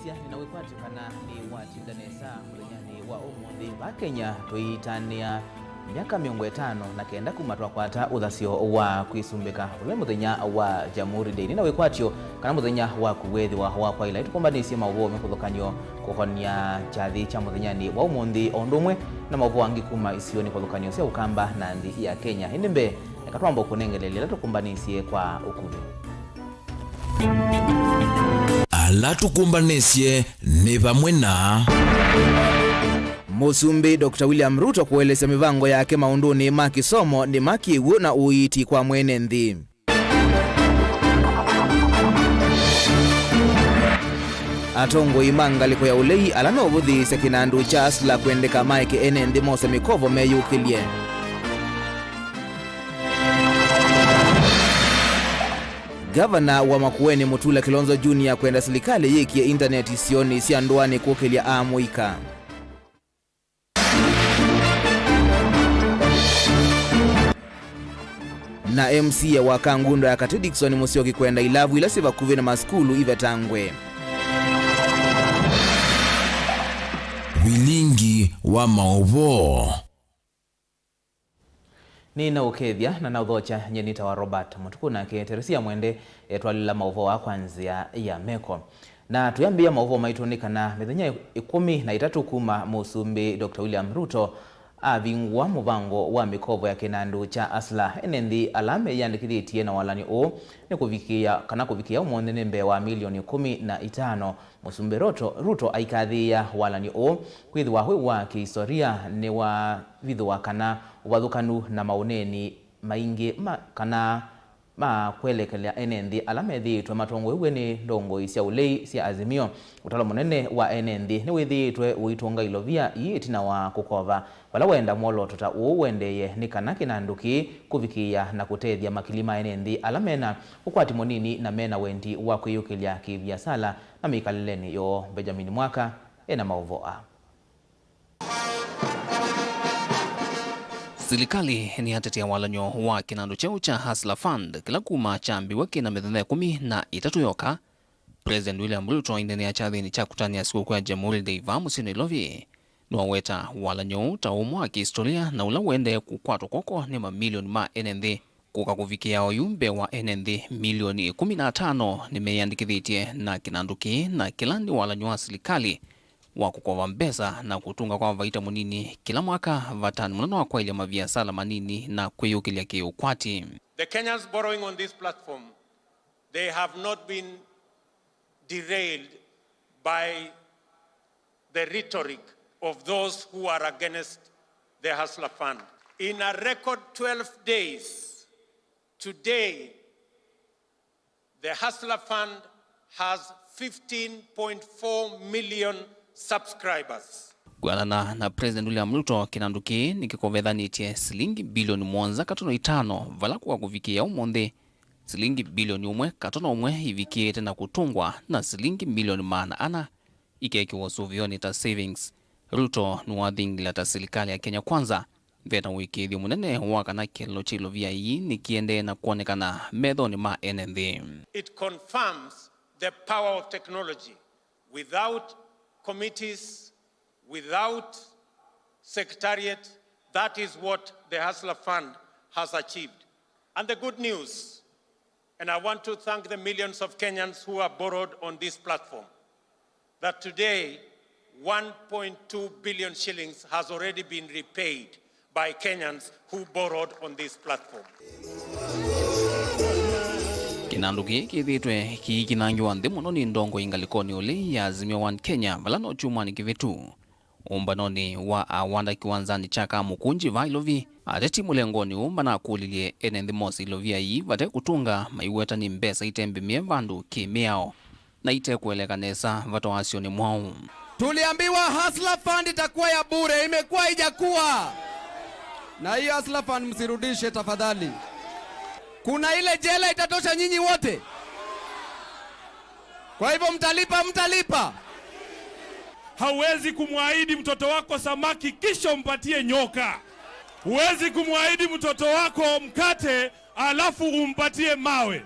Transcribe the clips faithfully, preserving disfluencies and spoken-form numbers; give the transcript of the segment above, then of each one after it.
Nĩna wĩkwatyo kana nĩwatinda nesa mũthenyanĩ wa ũmũnthĩ. Vaa Kenya tũitanĩa myaka mĩongo ĩtano na kenda kuma twakwata ũthasyo wa kwĩsumbĩka, ũla nĩ mũthenya wa Jamhuri Day. Nĩna wĩkwatyo kana mũthenya waku weethĩwa wa kwaĩla. Nĩtũkũmbanĩsye maũvoo mĩkũthũkanyo kũkonia kyathĩ kya mũthenyanĩ wa ũmũnthĩ, o ũndũ ũmwe na maũvoo angĩ kuma isionĩ kĩvathũkany'o sya Ũkamba na nthĩ ya Kenya. Ĩndĩ mbee, eka twambe kũnengeleelya ala tũkũmbanĩsye kwa ũkuvĩ. Ala tũkũmbanĩsye nĩ vamwe na Mũsumbĩ Doctor William Ruto kũelesya mĩvango yake maũndũnĩ ma kĩsomo nĩ ma kĩw'ũ na ũiiti kwa mwene nthĩ. Atongoi ma ngalĩko ya ũlei ala meũvũthĩĩsya kĩnandũ kya Hustler kwendeka maeke ene nthĩ mose mĩkovo meyũkĩlye. Gavana wa Makueni Mutula Kilonzo Junior kwenda silikalĩ yĩkie intaneti isionĩ sya ndũanĩ kũkĩlya amũika. Na M C A wa Kangundo ya Katĩ Dickson Musyoki kwenda ilavu ila syĩ vakuvĩ na masukulu ivetangwe. Vilingi wa maũvoo. Nĩnaũkethya na naũthokya nyie nĩtawa Robert Mũtukũ, nake Teresia Mwende etwalĩla maũvoo aa kwa nzĩa ya meko. Na tũyambĩĩa maũvoo maitũ nĩ kana mĩthenya ĩkũmi na ĩtatũ kuma Mũsumbĩ Doctor William Ruto avingũa mũvango wa mĩkovo ya kĩnandũ kya Hustler, ene nthĩ ala meyĩandĩkĩthĩtye na walany'o ũũ nĩ kũvikĩĩa, kana kũvikĩĩa ũmũnthĩ nĩ mbee wa milioni ĩkũmi na itano. Mũsumbĩ Ruto, Ruto aikathĩĩa walany'o ũũ kwĩthĩwa wĩ wa kĩhistoria, nĩwavithũa kana ũvathũkanu na maũneeni maingĩ ma, kana ma kwelekelya ene nthĩ ala methĩĩtwe matongoew'e nĩ ndongoi sya ũlei sya Azimio. Ũtalo mũnene wa ene nthĩ nĩwĩthĩĩtwe ũitũnga ilovia ii ĩtina wa kũkova. Vala wenda mwolooto ta ũũ ũendeeye nĩ kana kĩnandũ kĩĩ kũvikĩĩa na kũtethya makili ma ene nthĩ ala mena ũkwati mũnini na mena wendi wa kwĩyũkĩlya kĩviasala na mĩkalĩlenĩ yoo. Benjamin Mwaka ena maũvoo aa. Silikalĩ nĩyatetea walany'o wa kĩnandũ kyeũ kya Hustler Fund, kĩla kuma kyambĩw'a kĩna mĩthenya ĩkũmi na ĩtatũ yoka. President William Ruto aineenea kyathĩnĩ kya kũtanĩa sikũkũ ya Jamhuri Day vaa mũsyĩ Nairobi, nĩwaweta walany'o ũũ ta ũmwe wa kĩhistoria na ũla ũendee kũkwatwa kw'oko nĩ mamilioni ma ene nthĩ. Kũka kũvikĩa oyu mbee wa ene nthĩ milioni ĩkũmi na atano nĩmeyĩandĩkĩthĩtye na kĩnandũ kĩĩ, na kĩla nĩ walany'o wa silikalĩ wa kũkova mbesa na kũtũnga kwa vaita mũnini kĩla mwaka vatanĩ mũnene wa kwaĩlya maviasala manini na kwĩyũkĩlya kĩũkwati. The Kenyans borrowing on this platform, they have not been derailed by the rhetoric of those who are against the Hustler Fund. In a record twelve days, today, the Hustler Fund has fifteen point four million subscribers. Kwĩanana na President William Ruto, kĩnandũ kĩĩ nĩkĩkovethanĩtye silingi bilioni mũonza katono itano, vala kũka kũvikĩĩa ũmũnthĩ, silingi bilioni ũmwe katono ũmwe ivikĩĩte na kũtũngwa, na silingi milioni maana ana ikeekĩwa ũsũvĩonĩ ta savings. Ruto nĩwathingila ta silikalĩ ya Kenya Kwanza vena ũĩkĩĩthyo mũnene wa kana kĩeleelo kya ilovia ii nĩkĩendee na kwonekana methonĩ ma ene nthĩ. It confirms the power of technology. Without committees, without secretariat, that is what the Hustler Fund has achieved. And the good news, and I want to thank the millions of Kenyans who have borrowed on this platform, that today one point two billion shillings has already been repaid by Kenyans who borrowed on this platform. Kĩnandũ kĩĩ kĩthĩĩtwe kĩikinangĩwa nthĩ mũno nĩ ndongoi ngalĩkonĩ ũlĩ ya Azimio One Kenya, vala no kyumwanĩ kĩvĩtu, ũmbanonĩ wa awanda kĩwanzanĩ kya Kamũkũnji vaa Ilovi. Ateti mũlengonĩ ũũ manakũlilye ene nthĩ mose ilovia ii vate kũtũnga, maiweta nĩ mbesa itembĩmĩe vandũ kĩ-mĩao na itekũeleka nesa vata wa syonĩ mwaũ. Tuliambiwa Hustler Fund itakuwa ya bure, imekuwa haijakuwa. Na hiyo Hustler Fund msirudishe tafadhali. Kuna ile jela itatosha nyinyi wote. Kwa hivyo mtalipa, mtalipa. Hauwezi kumwahidi mtoto wako samaki kisha umpatie nyoka. Huwezi kumwahidi mtoto wako mkate alafu umpatie mawe,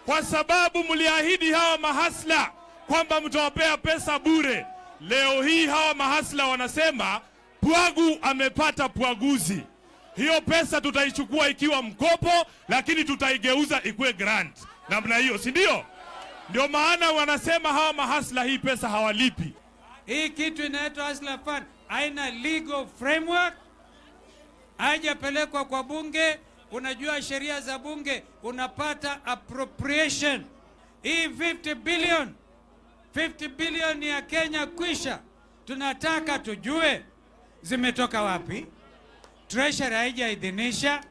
kwa sababu mliahidi hawa mahasla Kwamba mtawapea pesa bure. Leo hii hawa mahasla wanasema Pwagu amepata pwaguzi. Hiyo pesa tutaichukua ikiwa mkopo, lakini tutaigeuza ikuwe grant. Namna hiyo, si ndio? Ndio maana wanasema hawa mahasla hii pesa hawalipi. Hii kitu inaitwa Hustler Fund haina legal framework, haijapelekwa kwa bunge. Unajua sheria za bunge, unapata appropriation. Hii fifty billion, fifty billion ya Kenya kwisha. Tunataka tujue zimetoka wapi. Treasury haijaidhinisha.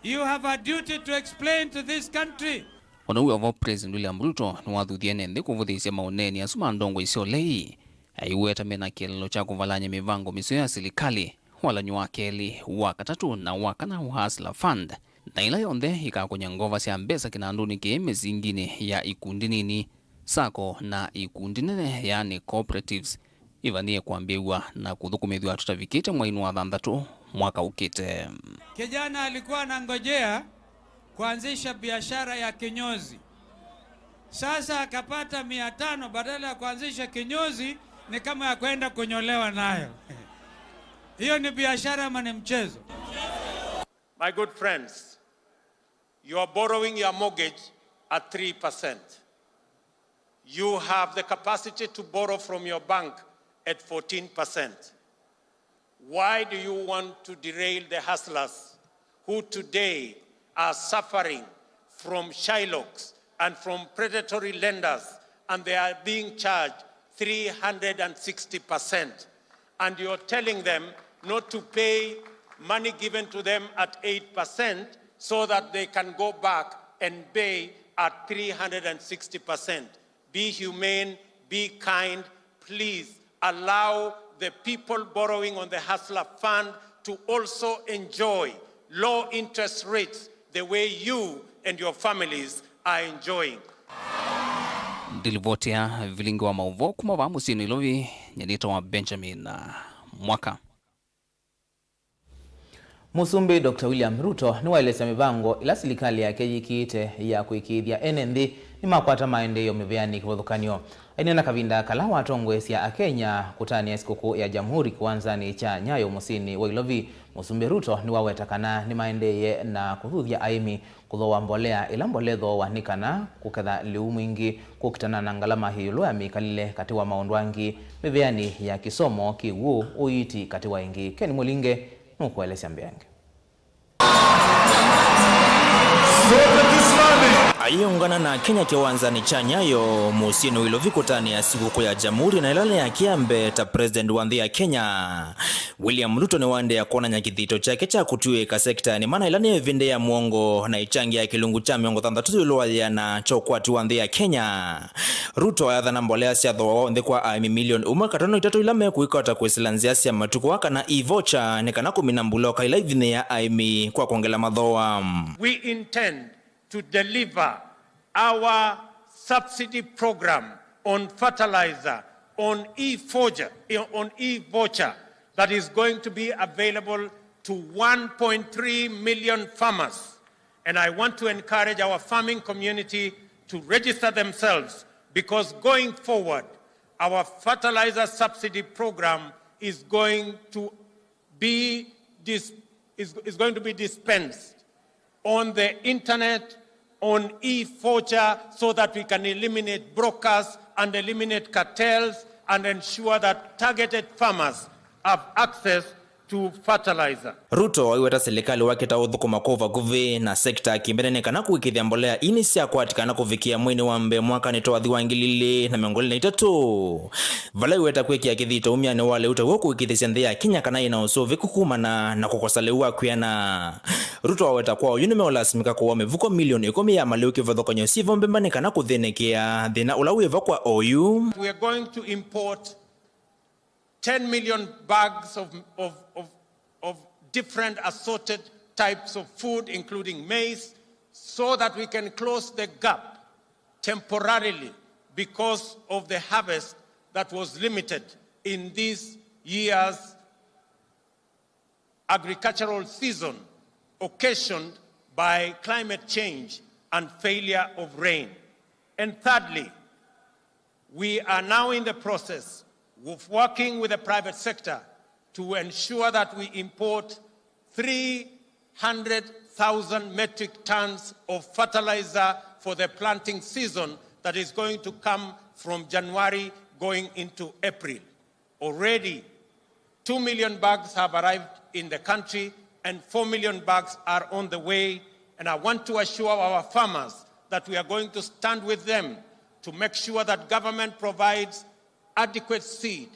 You have a duty to explain to this country. O na wĩ o vo, President William Ruto nĩwathuthie ene nthĩ kũvũthĩĩsya maũneeni asu ma ndongoi sya ũlei, aiweta mena kĩeleelo kya kũvalany'a mĩvango mĩseo ya silikalĩ, walany'o wa kelĩ, wa katatũ na wa kana wa Hustler Fund, na ĩla yonthe ĩkakũnya ngova sya mbesa kĩnandũnĩ kĩĩ mĩsinginĩ ya ikundi nini, sacco, na ikundi nene, yaani cooperatives, ivanie kwambĩĩw'a na kũthũkũmĩthw'a tũtavikĩte mweinĩ wa thanthatũ mwaka ũkĩte. Kijana alikuwa anangojea kuanzisha biashara ya kinyozi. Sasa akapata mia tano, badala ya kuanzisha kinyozi, ni kama ya kwenda kunyolewa nayo. Hiyo ni biashara ama ni mchezo? My good friends, you are borrowing your mortgage at three percent. You have the capacity to borrow from your bank at fourteen percent. Why do you want to derail the hustlers who today are suffering from Shylocks and from predatory lenders, and they are being charged three hundred sixty percent? And you're telling them not to pay money given to them at eight percent so that they can go back and pay at three hundred sixty percent. Be humane, be kind, please allow the people borrowing on the Hustler Fund to also enjoy low interest rates the way you and your families are enjoying. Ndilivoti ya vilingi wa maũvoo kuma vaa mũsyĩ Nairobi, nyanĩta wa Benjamin Mwaka. Mũsumbĩ Doctor William Ruto nĩwaelesya mĩvango ĩla silikalĩ yake yĩkĩĩte ya kũĩkĩĩthya ene nthĩ nĩmakwata maendeeo mĩveanĩ kĩvathũkany'o. Aineena kavinda kala watongoesya Akenya kũtanĩa sikũkũ ya Jamhuri kĩwanzanĩ kya Nyayo mũsyĩnĩ wa Ilovi, Mũsumbĩ Ruto nĩwaweta kana nĩmaendeeye na kũthuthya aĩmi kũthooa mbolea ĩla mbolea ĩthooawa nĩ kana kũketha lĩu mwingĩ, kũkitana na ngalama ĩũlũ ya mĩkalĩle, katĩ wa maũndũ angĩ, mĩveanĩ ya kĩsomo, kĩw'ũ, ũiiti, katĩ wa ĩngĩ. Ken Mũlinge nũkũelesya mbeange. Ayĩũngana na Akenya kĩwanzanĩ kya Nyayo mũsyĩnĩ wa Ilovi kũtanĩa sikũkũ ya Jamhuri na ĩla nĩ yake ya mbee ta president wa nthĩ ya Kenya. William Ruto nĩwaendeea kwonany'a kĩthito kyake kya kũtw'ĩĩka sektanĩ mana ĩla nĩ ĩvĩndĩ ya mũongo na ĩkyangĩaa kĩlungu kya mĩongo thanthatũ ĩũlũ wa yĩana kya ũkwati wa nthĩ ya Kenya. Ruto ayathana mbolea sya thooa wa nthĩ kwa aĩmi milioni ũmwe katono itatũ ila mekũikota kwĩsĩla nzĩa sya matukũ aa kana e-voucher nĩ kana kũmina mbuloka ila ivinyĩĩa aĩmi kwa kwongela mathooa. We intend to deliver our subsidy program on fertilizer, on e-voucher, on e-voucher that is going to be available to one point three million farmers. And I want to encourage our farming community to register themselves, because going forward, our fertilizer subsidy program is going to be dis-, is, is going to be dispensed on the internet, on e-voucher, so that we can eliminate brokers and eliminate cartels and ensure that targeted farmers have access to fertilizer. Ruto aiweta silikalĩ wake ta ũthũkũma kwa vakuvĩ na sekta ya kĩmbene nĩ kana kũĩkĩĩthya mbolea ii nĩsyakwatĩkana kũvikĩa mweinĩ wa mbee mwakanĩ twathi wa ngili ilĩ na mĩongo ĩlĩ na itatũ. Vala iweta kwĩkĩa kĩthito umyanĩ wa lĩu taw'o kũĩkĩĩthĩsya nthĩ ya Kenya kana ĩna ũsũvĩku kumana na kũkosa lĩu wa kwĩana. Ruto aweta kwa oyu nĩmeũlasimĩka kũwa mĩvuko milioni ĩkũmi ya malĩu kĩvathũkany'o syĩvo mbemba nĩ kana kũthĩnĩkĩa thĩna ũla wĩvo kwa oyu. We are going to import ten million bags of, of, of, of different assorted types of food, including maize, so that we can close the gap temporarily because of the harvest that was limited in this year's agricultural season occasioned by climate change and failure of rain. And thirdly, We are now in the process of working with the private sector to ensure that we import three hundred thousand metric tons of fertilizer for the planting season that is going to come from January going into April. Already, two million bags have arrived in the country and four million bags are on the way. And I want to assure our farmers that we are going to stand with them to make sure that government provides adequate seed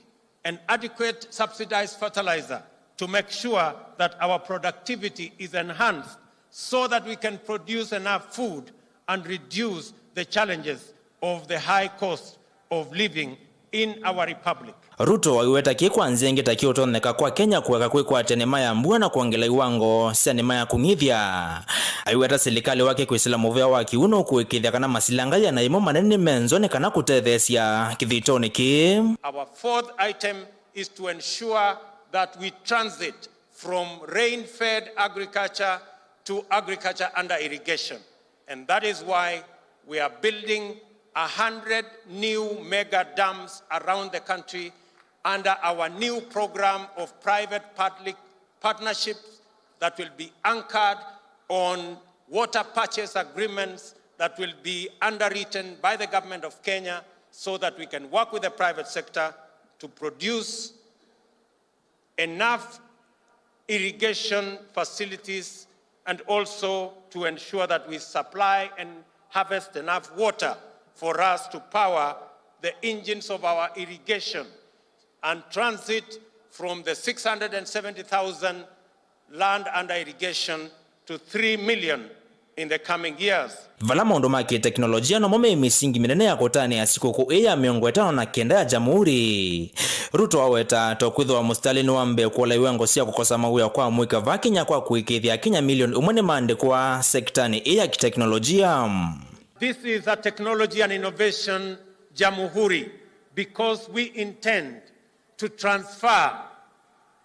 and adequate subsidized fertilizer to make sure that our productivity is enhanced so that we can produce enough food and reduce the challenges of the high cost of living in our republic. Ruto aiweta kĩĩ kwa nzĩa ĩngĩ ta kĩũtonyeka kwa Kenya kũeka kwĩkwatya nĩma ya mbua na kwongela iwango sya nĩma ya kũng'ithya. Aiweta silikalĩ wake kwĩsĩla mũvea wa kĩw'ũ nũkũĩkĩĩthya kana masilanga yĩana yĩmwe manene nĩmenzwa nĩ kana kũtetheesya kĩthĩtonĩ kĩĩ. Our fourth item is to ensure that we transit from rain-fed agriculture to agriculture under irrigation. And that is why we are building a hundred new mega dams around the country under our new program of private-public partnerships that will be anchored on water purchase agreements that will be underwritten by the government of Kenya, so that we can work with the private sector to produce enough irrigation facilities and also to ensure that we supply and harvest enough water for us to power the engines of our irrigation and transit from the six hundred and seventy thousand land under irrigation to three million in the coming years. Vala maũndũ ma kĩteknolojia nomo me mĩsingi mĩnene ya kũtanĩa sikũkũ ĩĩ ya mĩongo ĩtano na kenda ya Jamhuri. Ruto aweta to kwĩthĩwa mũsitalĩ nĩ wa mbee kũola iwango sya kũkosa mawĩa kwa amũika va Kenya kwa kũĩkĩĩthya Akenya milioni ũmwe nĩmaandĩkwa sektanĩ ĩĩ ya kĩteknolojia. This is a technology and innovation Jamhuri because we intend to transfer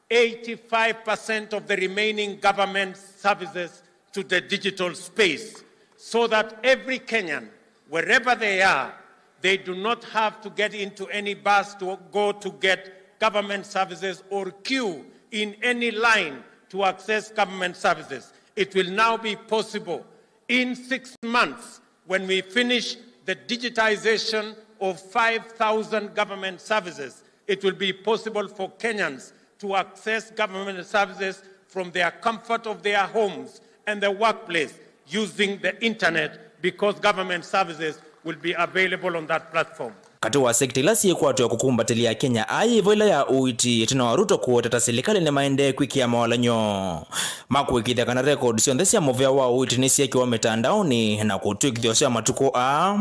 eighty-five percent of the remaining government services to the digital space so that every Kenyan, wherever they are, they do not have to get into any bus to go to get government services or queue in any line to access government services. It will now be possible in six months when we finish the digitization of five thousand government services, it will be possible for Kenyans to access government services from their comfort of their homes and the workplace using the internet, because government services will be available on that platform. Katĩ wa sekta ila syĩkwatwa kũkumbatĩlya Akenya aĩ ĩvo ĩla ya ũiiti, ĩtina wa Ruto kũweta ta silikalĩ nĩmaendee kwĩkĩa mawalan'yo ma kũĩkĩĩthya kana rekondi syonthe sya mũvea wa ũiiti nĩsyekiwa mĩtandaonĩ na kũtw'ĩkĩthya ũseo wa matukũ aa.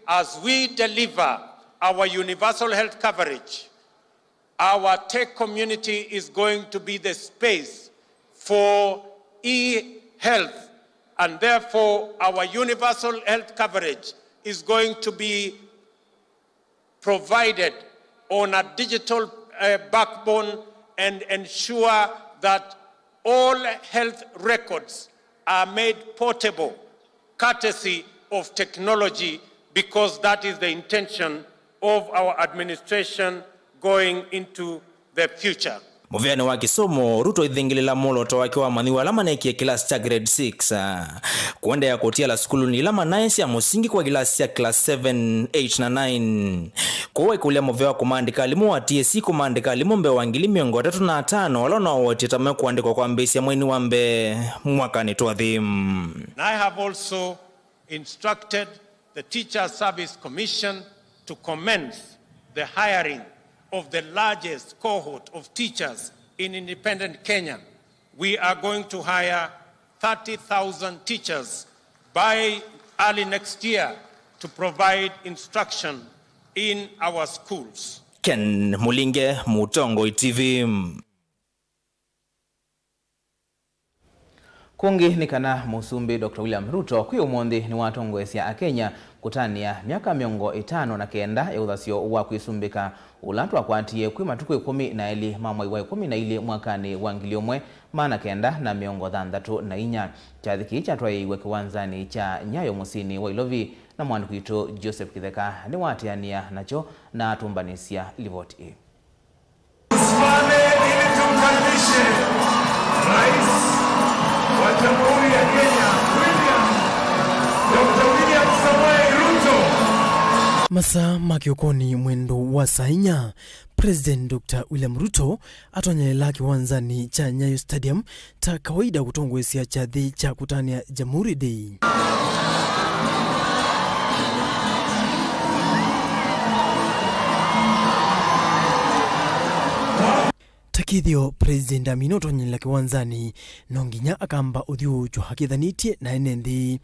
As we deliver our universal health coverage, our tech community is going to be the space for e-health, and therefore our universal health coverage is going to be provided on a digital, uh, backbone and ensure that all health records are made portable courtesy of technology, because that is the intention of our administration going into the future. Mũvĩanĩ wa kĩsomo, Ruto aithingĩlĩla mwolooto wake wa amanyĩw'a ala maneekie kĩlasi kya grade six, ah, kũendeea kũtiala sukulunĩ ila manaĩ sya mũsingi kwa ilasi sya class seven, eight na nine. Kwoou aikũlya mũvea wa kũmaandĩka alimũ wa T S C kũmaandĩka alimũ mbee wa ngili mĩongo ĩtatũ na atano ala ũnawetie ta mekũandĩkwa kwambĩĩsya mweinĩ wa mbee mwakanĩ twathi. And I have also instructed the Teachers Service Commission to commence the hiring of the largest cohort of teachers in independent Kenya. We are going to hire thirty thousand teachers by early next year to provide instruction in our schools. Ken Mulinge, Mũtongoi T V. Kũngĩ nĩ kana Mũsumbĩ Doctor William Ruto kwĩ ũmũnthĩ nĩwatongoesya Akenya kũtanĩa myaka mĩongo ĩtano na kenda ya ũthasyo wa kwĩsumbĩka ũla twakwatie kwĩ matukũ ĩkũmi na elĩ ma mwai wa ĩkũmi na ilĩ mwakanĩ wa ngili ũmwe maana kenda na mĩongo thanthatũ na inya. Kyathĩ kĩĩ kyatwaĩĩiwe kĩwanzanĩ kya Nyayo mũsyĩnĩ wa Ilovi, Na mwandĩki witũ Joseph Kĩtheka nĩwaatĩanĩa nakyo na atũmbanĩsya livoti ĩĩ. Tusimame ili tumkaribishe Rais wa Jamhuri ya Kenya, William, Doctor William Samoei Ruto. Masaa ma kĩokonĩ mwendo wa saa inya, President Doctor William Ruto atonyelela kĩwanzanĩ kya Nyayo Stadium ta kawaida kũtongoesya kyathĩ kya kũtanĩa Jamhuri Day. Ta kĩthĩo, President amina ũtonyelela kĩwanzanĩ, no nginya akamba ũthyũũkyo akĩthanĩtye na ene nthĩ.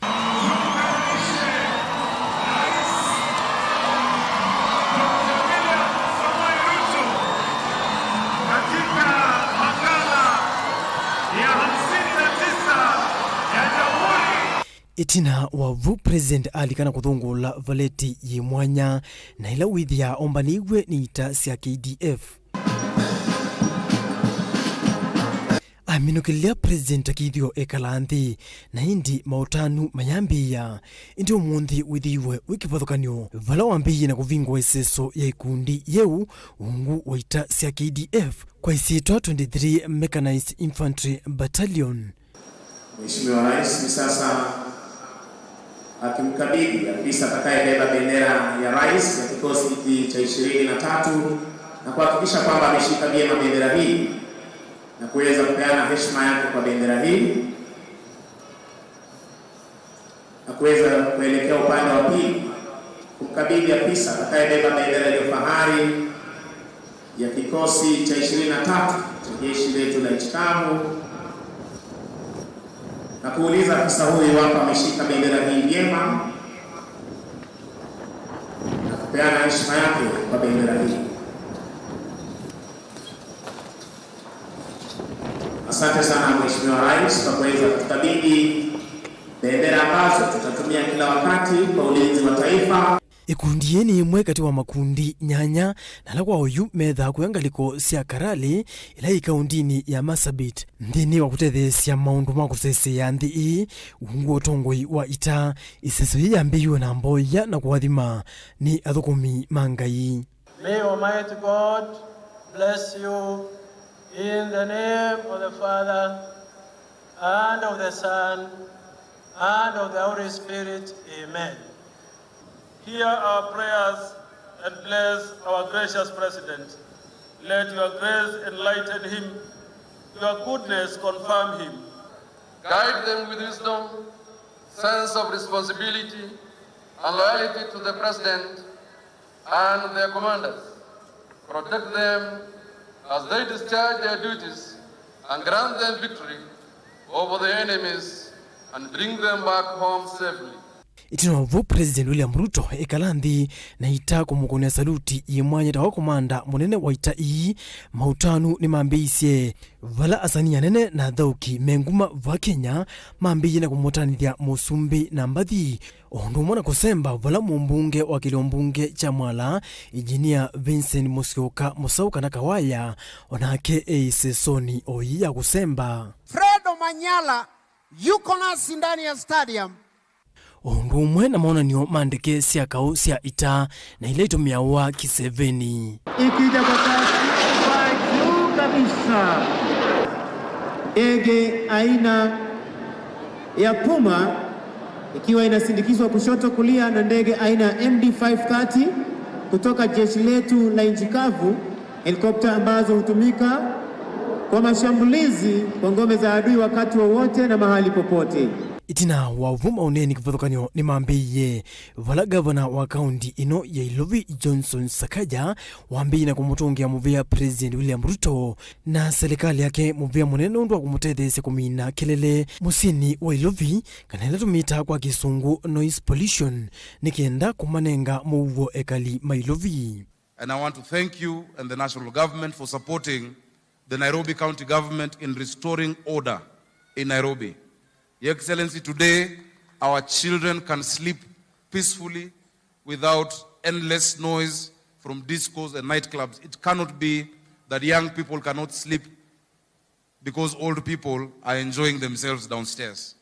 Ĩtina wa vu, President alikana kũthũngũũla valeti yĩ mwanya na ĩla wĩthĩaa ombanĩiw'e nĩ ita sya K D F. Aminũkĩlya, President akĩthĩwa ekalaa nthĩ, na ĩndĩ maũtanu mayambĩĩa. Ĩndĩ ũmũnthĩ wĩthĩiwe wĩ kĩvathũkany'o, vala wambĩĩie na kũvingũa ĩseso ya ikundi yĩu ungu wa ita sya K D F kwa ĩsyĩtwa twenty-three Mechanized Infantry Battalion. Mheshimiwa Rais hivi sasa akimkabidhi afisa atakayebeba bendera ya rais ya kikosi hiki cha ishirini na tatu na kuhakikisha kwamba ameshika vyema bendera hii na kuweza kupeana heshima yake kwa bendera hii na kuweza kuelekea upande wa pili kumkabidhi afisa atakayebeba bendera iliyo fahari ya kikosi cha ishirini na tatu cha jeshi letu la nchi kavu na kuuliza afisa huyu iwapo ameshika bendera hii vyema na kupeana heshima yake kwa bendera hii. Asante sana Mheshimiwa Rais kwa kuweza kutukabidhi bendera ambazo tutatumia kila wakati kwa ulinzi wa taifa. Ikundi yĩĩ nĩ ĩmwe katĩ wa makundi nyanya na ala kwa oyu methaa kũya ngalĩko sya Karale, ĩla yĩ kaũndinĩ ya Marsabit, nthĩnĩ wa kũtetheesya maũndũ ma kũseseea nthĩ ĩĩ ungu wa ũtongoi wa ita. Ĩseso yĩĩ yambĩĩiwe na mboya na kũathima nĩ athũkũmi ma Ngai. May Almighty God bless you in the name of the Father, and of the Son, and of the Holy Spirit. Amen. Hear our prayers and bless our gracious President. Let your grace enlighten him, your goodness confirm him. Guide them with wisdom, sense of responsibility, and loyalty to the President and their commanders. Protect them as they discharge their duties and grant them victory over their enemies and bring them back home safely. Ĩtina wa vu, President William Ruto ekala nthĩ na ita kũmũkũnĩa saluti yĩ mwanya ta wa komanda mũnene wa ita ii. Maũtanu nĩmambĩĩisye vala asanii anene na athaũki me nguma va Kenya mambĩĩie na kũmũtanĩthya mũsumbĩ na mbathi, o ũndũ ũmwe na kũsemba vala mũmbunge wa kĩlĩo mbunge kya Mwala, Engineer Vincent Musyoka Mũsaũ kana Kawaya, o nake e ĩsesonĩ o yĩĩ ya kũsemba. Fred Omanyala yuko nasi ndani ya stadium. O ũndũ ũmwe na monanio ma ndeke sya kaũ sya ita na ila itũmĩawa kĩsevenĩ. Ikija kwa kasi kwa juu kabisa. Ndege aina ya Puma ikiwa inasindikizwa kushoto kulia na ndege aina ya M D five thirty kutoka jeshi letu la nchi kavu, helikopta ambazo hutumika kwa mashambulizi kwa ngome za adui wakati wowote na mahali popote. Ĩtina wa ũvuma ũneni kĩvathũkany'o nĩmambĩĩie, vala gavana wa kaũnti ĩno ya Ilovi Johnson Sakaja wambĩĩie na kũmũtũngĩa mũvea President William Ruto na silikalĩ yake mũvea mũnene nũndũ wa kũmũtetheesya kũmina kelele mũsyĩnĩ wa Ilovi, kana ĩla tũmĩtaa kwa Kĩsũngũ noise pollution, nĩ kenda kũmanenga mũuo ekali ma Ilovi. And I want to thank you and the national government for supporting the Nairobi County Government in restoring order in Nairobi. Your Excellency, today our children can sleep peacefully without endless noise from discos and nightclubs. It cannot be that young people cannot sleep because old people are enjoying themselves downstairs.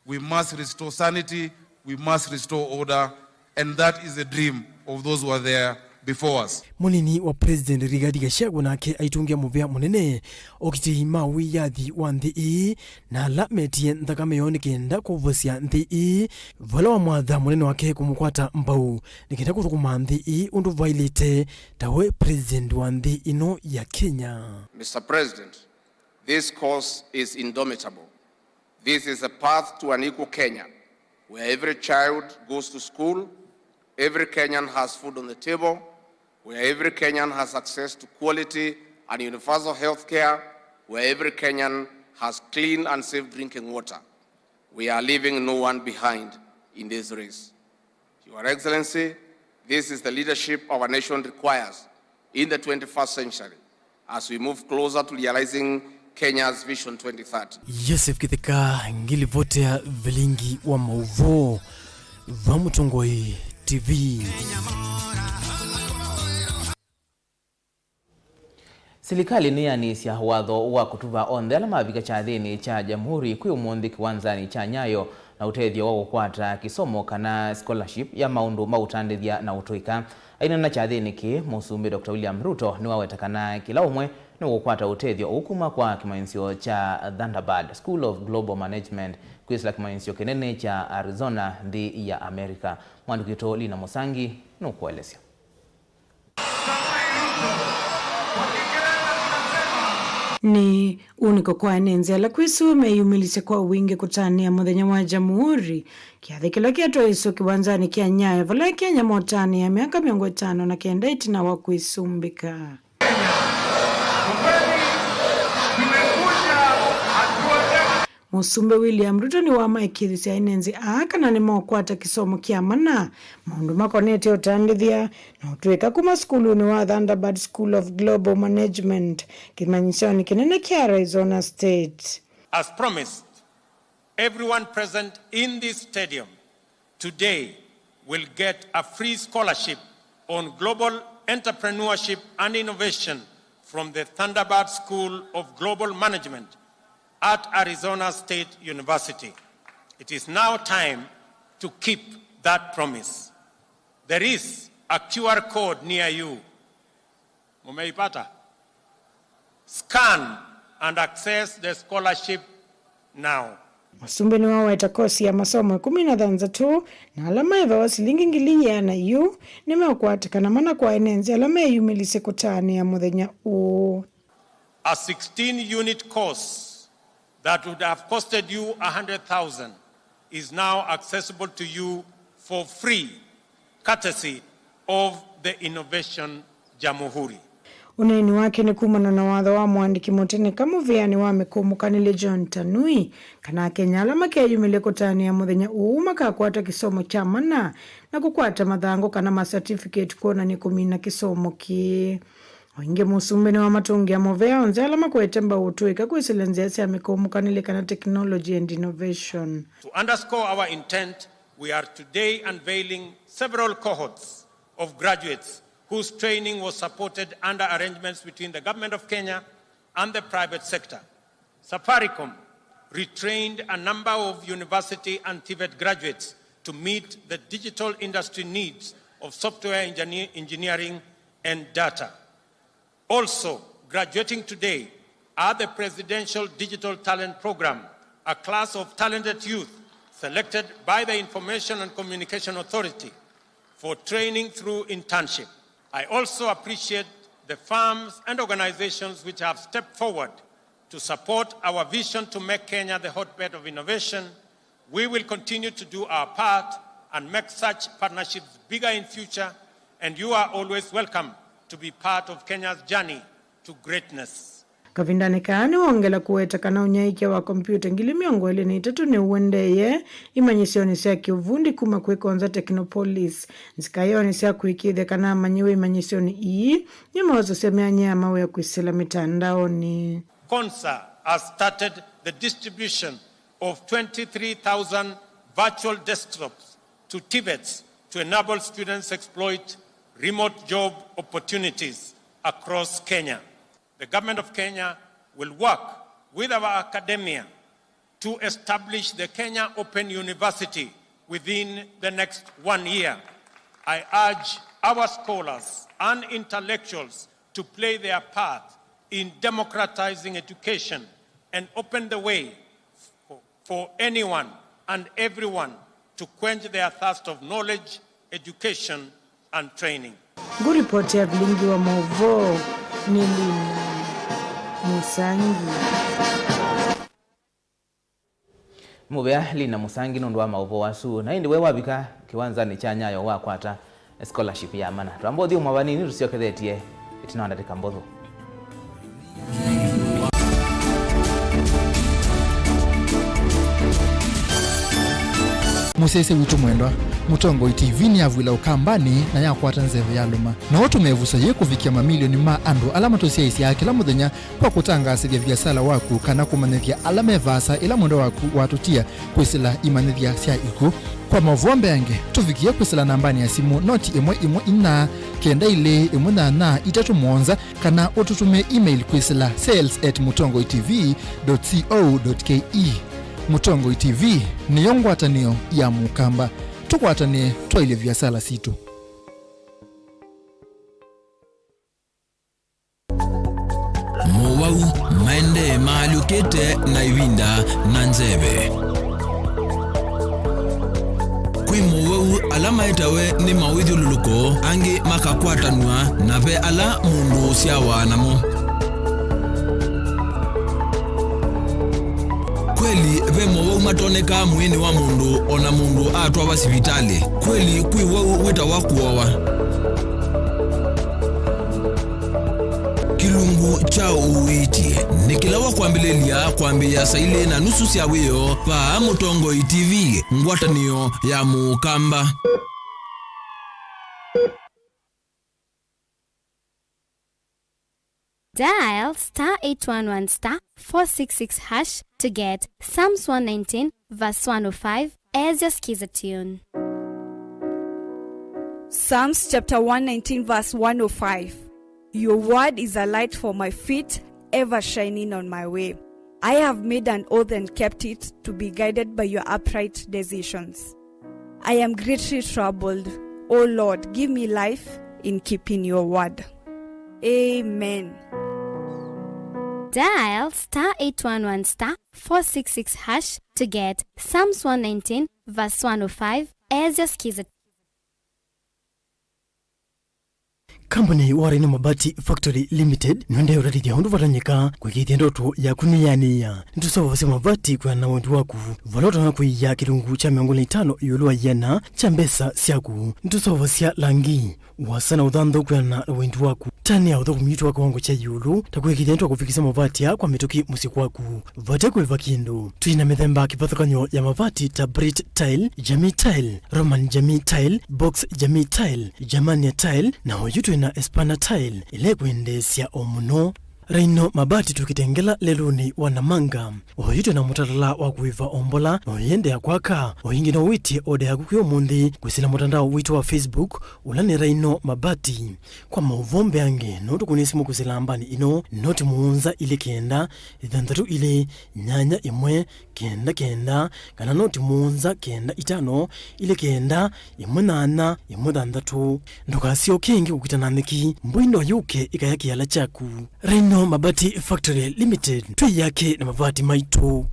We must restore sanity, we must restore order, And that is the dream of those who are there before us. Mũnini wa President Rigathi Gachagua nake aitũngĩa mũvea mũnene okitĩi ma wĩyathi wa nthĩ ĩĩ na ala metie nthakame yoo nĩ kenda kũvosya nthĩ ĩĩ, vala wamwatha mũnene wake kũmũkwata mbau nĩ kenda kũthũkũma nthĩ ĩĩ ũndũ vaĩlĩte ta we President wa nthĩ ĩno ya Kenya. Mister President, this course is indomitable. This is a path to an equal Kenya, where every child goes to school, every Kenyan has food on the table, where every Kenyan has access to quality and universal health care, where every Kenyan has clean and safe drinking water. We are leaving no one behind in this race. Your Excellency, this is the leadership our nation requires in the twenty-first century as we move closer to realizing Kenya's Vision twenty thirty. Joseph Kitheka, ngilivotea vilingi wa mauvoo va Mũtongoi T V. Silikalĩ nĩyanĩsya watho wa kũtuva onthe ala mavika kyathĩnĩ kya Jamhuri kwĩ ũmũnthĩ kĩwanzanĩ kya Nyayo na ũtethyo wa kũkwata kĩsomo kana scholarship ya maũndũ ma ũtandĩthya na ũtũĩka. Aineena kyathĩnĩ kĩĩ, Mũsumbĩ Doctor William Ruto nĩwaweta kana kĩla ũmwe nĩũkũkwata ũtethyo ũũ kuma kwa kĩmanyĩsyo kya Thunderbird School of Global Management kwĩsĩla kĩmanyĩsyo kĩnene kya Arizona nthĩ ya America. Mwandĩki witũ Lina Mũsangi nũkũelesya. Nĩ ũnĩko kwa ene nzĩ ala kwĩsũ meyumĩlisye kwa wingĩ kũtanĩa mũthenya wa Jamhuri, kĩathĩ kĩla kĩatwaĩswe kĩwanzanĩ kya Nyayo vala Akenya motanĩa myaka mĩongo ĩtano na kenda ĩtina wa kwĩsumbĩka. Mũsumbĩ William Ruto nĩwamaĩkĩĩthasya ene nzĩ aa kana nĩmeũkwata kĩsomo kya mana maũndũ makonetye ũtandĩthya na ũtũĩka kuma sukulunĩ wa Thunderbird School of Global Management kĩmanyĩsyonĩ kĩnene kya Arizona State. As promised, everyone present in this stadium today will get a free scholarship on global entrepreneurship and innovation from the Thunderbird School of Global Management at Arizona State University. It is now time to keep that promise. There is a Q R code near you. Mumeipata? Scan and access the scholarship now. Mũsumbĩ nĩwaweta kosi ya masomo ĩkũmi na thanthatũ na ala maevawa silingi ngili ĩana yu nĩmeũkwatĩkana mana kwa ene nzĩ ala meyumĩlisye kũtanĩa mũthenya ũũ. A sixteen unit course that would have costed you a hundred thousand is now accessible to you for free courtesy of the Innovation Jamhuri. Ũneeni wake nĩ kumana na watho wa mũandĩki mũtene kamũvĩanĩ wa mĩkũmũkanĩlye John Tanui kana Akenya ala makeyumĩlya kũtanĩa mũthenya ũũ makakwata kĩsomo kya mana na kũkwata mathangũ kana ma certificate kwonany'a kũmina kĩsomo kĩĩ. O ĩngĩ, Mũsumbĩ nĩwamatũngĩa mũvea onthe ala makwete mbau ũtũĩka kwĩsĩla nzĩa sya mĩkũmũkanĩlye kana technology and innovation. To underscore our intent, we are today unveiling several cohorts of graduates whose training was supported under arrangements between the Government of Kenya and the private sector. Safaricom retrained a number of university and TVET graduates to meet the digital industry needs of software engineer-, engineering and data. Also graduating today are the Presidential Digital Talent Program, a class of talented youth selected by the Information and Communication Authority for training through internship. I also appreciate the firms and organizations which have stepped forward to support our vision to make Kenya the hotbed of innovation. We will continue to do our part and make such partnerships bigger in future, and you are always welcome to be part of Kenya's journey to greatness. Kavindanĩ kaa nĩwongela kũweta kana ũnyaĩĩkya wa kompiuta ngili mĩongo ĩlĩ na itatũ nĩũendeeye imanyĩsyonĩ sya kĩũvundi kuma kwĩ Konza Technopolis. Nzikayonĩ sya kũĩkĩĩthya kana amanyĩw'a imanyĩsyonĩ ii nĩmeososya myanya ya mawĩa kwĩsĩla mĩtandaonĩ. Konza has started the distribution of twenty-three thousand virtual desktops to TVETs to enable students exploit remote job opportunities across Kenya. The Government of Kenya will work with our academia to establish the Kenya Open University within the next one year. I urge our scholars and intellectuals to play their part in democratizing education and open the way for, for anyone and everyone to quench their thirst of knowledge, education, and training. Nguripoti ya vilingi wa mauvoo ni Lina Musangi. Mũvea Lina Musangi nũndũ wa maũvoo asu. Na ĩndĩ we wavika kĩwanzanĩ kya Nyayo wakwata scholarship ya mana. Twamba ũthyũmũa vanini tũsyokethetye ĩtina wa ndatĩka mbũthũ. Mũsyaĩĩsya witũ mwendwa, Mũtongoi T V nĩyavw'ĩla Ũkambanĩ na yakwata nzeve yalũma. No ũtũme ĩvuso yĩĩ kũvikĩa mamilioni ma andũ ala matũsyaĩĩsyaa kĩla mũthenya kwa kũtangaasĩthya viasala waku kana kũmanyĩthya ala me vaasa ĩla mwendwa waku watũtia kwĩsĩla imanyĩthya sya ikw'ũ. Kwa maũvoo mbeange, tũvikĩe kwĩsĩla nambanĩ ya simũ noti ĩmwe ĩmwe inya kenda ilĩ ĩmwe nyanya itatũ mũonza kana ũtũtũmĩe email kwĩsĩla sales at mũtongoi T V dot co dot K E. Mũtongoi T V nĩyo ngwatanĩo ya Mũkamba. Tũkwatanĩe twaĩlye viasala sitũ. Mowau maendee maalyũkĩte na ĩvinda na nzeve. Kwĩ mowau ala maetawe nĩ mawĩthyũlũlũko, angĩ makakwatanw'a, na ve ala mũndũ ũsyawa namo. Kweli, ve mowau matonekaa mwĩĩnĩ wa mũndũ o na mũndũ atwawa sivitalĩ. Kweli, kwĩ wau wĩtawa kũowa. Kĩlungu kya ũiiti nĩ kĩla wa kwambĩlĩlya kwambĩĩa saa ilĩ na nusu sya wĩoo vaa Mũtongoi T V, ngwatanĩo ya Mũkamba. Dial star eight one one star four six six hash to get Psalms one nineteen verse one oh five as your skiza tune. Psalms chapter one nineteen verse one oh five. Your word is a light for my feet, ever shining on my way. I have made an oath and kept it, to be guided by your upright decisions. I am greatly troubled. O Lord, give me life in keeping your word. Amen. Dial star eight one one star four six six hash to get Psalms one nineteen verse one oh five as your skiza. Kambuni wa Rhino Mabati Factory Limited nĩũendee ũtethya ũndũ vatonyeka kũĩkĩĩthya ndoto yaku nĩyanĩĩa. Nĩtũseũvasya mavati kwĩana na wendi waku. Vala ũtonya kũia kĩlungu kya mĩongo ĩlĩ na itano ĩũlũ wa ĩana kya mbesa syaku. Nĩtũseũvasya langi, ũasa na ũthanthũ kwĩana na wendi waku. Tanĩa ũthũkũmi witũ wa kĩwango kya ĩũlũ, ta kũĩkĩĩthya nĩtwakũvikĩsya mavati aa kwa mĩtũkĩ mũsyĩ kwaku. Vate kũĩva kĩndũ. Twĩ na mĩthemba kĩvathũkany'o ya mavati ta Brit Tile, Jamii Tile, Roman Jamii Tile, Box Jamii Tile, Germania Tile, na oyu twĩ na Espana Tile, ĩla ĩkwendeesya o mũno. Rhino Mabati tũkĩtengela lelũnĩ wa Namanga. Oyu twĩ na mũtalatala wa kũĩva o mbola, na ũyĩendeea kwaka. O ĩngĩ no wĩtye oda yaku kwĩ ũmũnthĩ kwĩsĩla mũtandao witũ wa Facebook, ũla nĩ Rhino Mabati. Kwa maũvoo mbeange, no tũkũnĩe simũ kwĩsĩla nambanĩ ĩno, noti mũonza ilĩ kenda, thanthatũ ilĩ, nyanya ĩmwe, kenda kenda, kana noti mũonza kenda itano, ilĩ kenda, ĩmwe nyanya, ĩmwe thanthatũ. Ndũkasyoke ĩngĩ kũkita na nyeki, mbũi no yũke ĩkaya kĩala kyaku. Rhino Mabati Factory Limited, twĩ yake na mavati maitũ.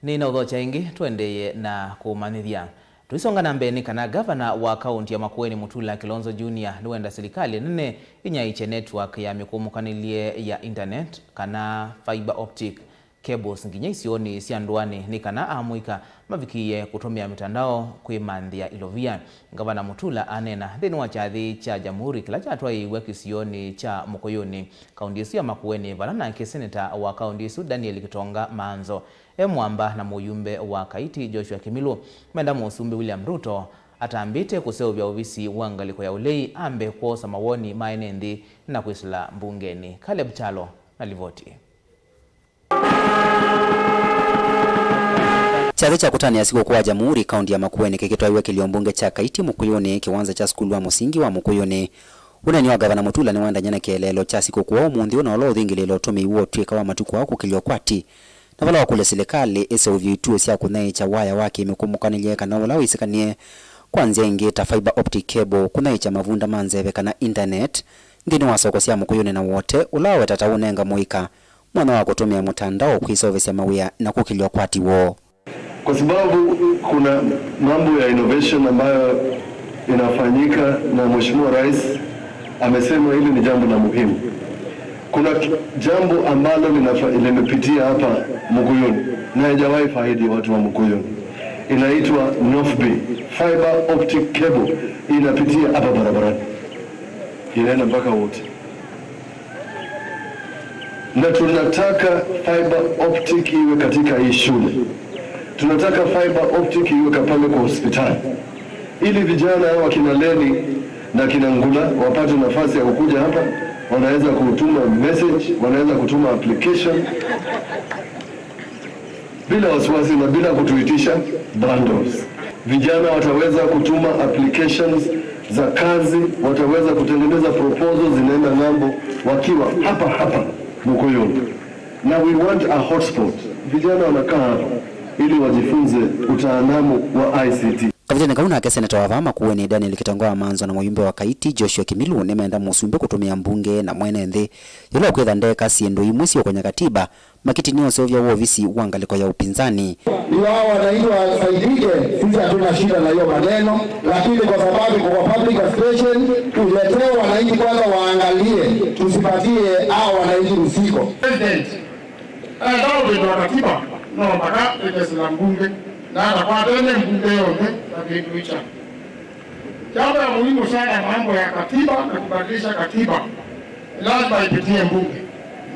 Nĩnaũthokya ĩngĩ, tũendeeye na kũmanyĩthya. Tũisonga na mbee nĩ kana ngavana wa kaũnti ya Makueni Mutula Kilonzo Junior nĩwenda silikalĩ nene ĩnyaĩĩkye network ya mĩkũmũkanĩlye ya internet kana fiber optic cables nginya isionĩ sya ndũanĩ nĩ kana amũika mavikĩĩe kũtũmĩa mĩtandao kwĩmanthĩa ilovia. Ngavana Mutula aneena nthĩnĩ wa kyathĩ kya Jamhuri kĩla kyatwaĩĩw'e kĩsionĩ kya Mũkũyũnĩ, kaũnti ĩsu ya Makueni, vala nake seneta wa kaũnti ĩsu Daniel Kitonga Maanzo e mwamba na mũyumbe wa Kaiti Joshua Kimilu menda Mũsumbĩ William Ruto atambĩte kũseũvya ovisi wa ngalĩko ya ũlei ambe kwosa mawoni ma ene nthĩ na kwĩsĩla mbungenĩ. Caleb Kyalo na livoti. Kyathĩ kya kũtanĩa sikũkũ wa Jamhuri kaũnti ya Makueni kĩkĩtwaiwe kĩlio mbunge kya Kaiti Mũkũyũnĩ, kĩwanza kya sukulu wa mũsingi wa Mũkũyũnĩ. Ũneeni wa Ngavana Mutula nĩwaendany'a na kĩeleelo kya sikũkũ wa ũmũnthĩ ũna ũla ũthingĩlĩĩle ũtũmĩi wa ũtw'ĩka wa matukũ aa kũkĩlya ũkwati, na vala wakũlya silikalĩ ĩseũvye ituo sya kũnyaĩĩkya waya wa kĩmĩkũmũkanĩlye kana ũla wĩsĩkanĩe kwa nzĩa ingĩ ta fiber optic cable, kũnyaĩĩkya mavunda ma nzeve kana intaneti nthĩnĩ wa soko sya Mũkũyũnĩ na Wote, ũla aweta ta ũnenga mũika mwanya wa kũtũmĩa mũtandao kwĩseũvĩsya mawĩa na kũkĩlya ũkwati woo. Kwa sababu kuna mambo ya innovation ambayo inafanyika na Mheshimiwa Rais amesema hili ni jambo la muhimu. Kuna ki-, jambo ambalo linafa-, limepitia hapa Mukuyuni na haijawahi faidi watu wa Mukuyuni. Inaitwa North Bay. Fiber optic cable inapitia hapa barabarani. Inaenda mpaka Wote. Na tunataka fiber optic iwe katika hii shule. Tunataka fiber optic iwe ka-, pale kwa hospitali. Ili vijana hawa kina Leni na kina Ngula wapate nafasi ya kukuja hapa, wanaweza kutuma message, wanaweza kutuma application. Bila wasiwasi na bila kutuitisha bundles. Vijana wataweza kutuma applications za kazi, wataweza kutengeneza proposals zinaenda ng'ambo wakiwa hapa hapa Mukuyuni. Na we want a hotspot. Vijana wanakaa hapa ili wajifunze utaalamu wa I C T. Kavitani kau nake seneta wa vaa Makueni Daniel Kitonga wa Manzo na mũyumbe wa Kaiti Joshua Kimilu nĩmenda mũsumbĩ kũtũmĩa mbunge na mwene nthĩ yĩla ũkwĩtha ndeka syĩndũ imwe siũkonya katiba, makĩtinia ũseũvya wa ovisi wa ngalĩko ya upinzani. Ndio hao wananchi wasaidike, sisi hatuna shida na hiyo maneno, lakini kwa sababu kwa public administration, tuletee wananchi kwanza waangalie, tusipatie hao wananchi mzigo. President, enda ũvĩndũa katiba, no mpaka ĩkesĩla mbunge, na atakwatene mbunge yonthe na kĩndũ icha. Jambo ya muhimu sana, mambo ya katiba na kubadilisha katiba, lazima ipitie mbunge.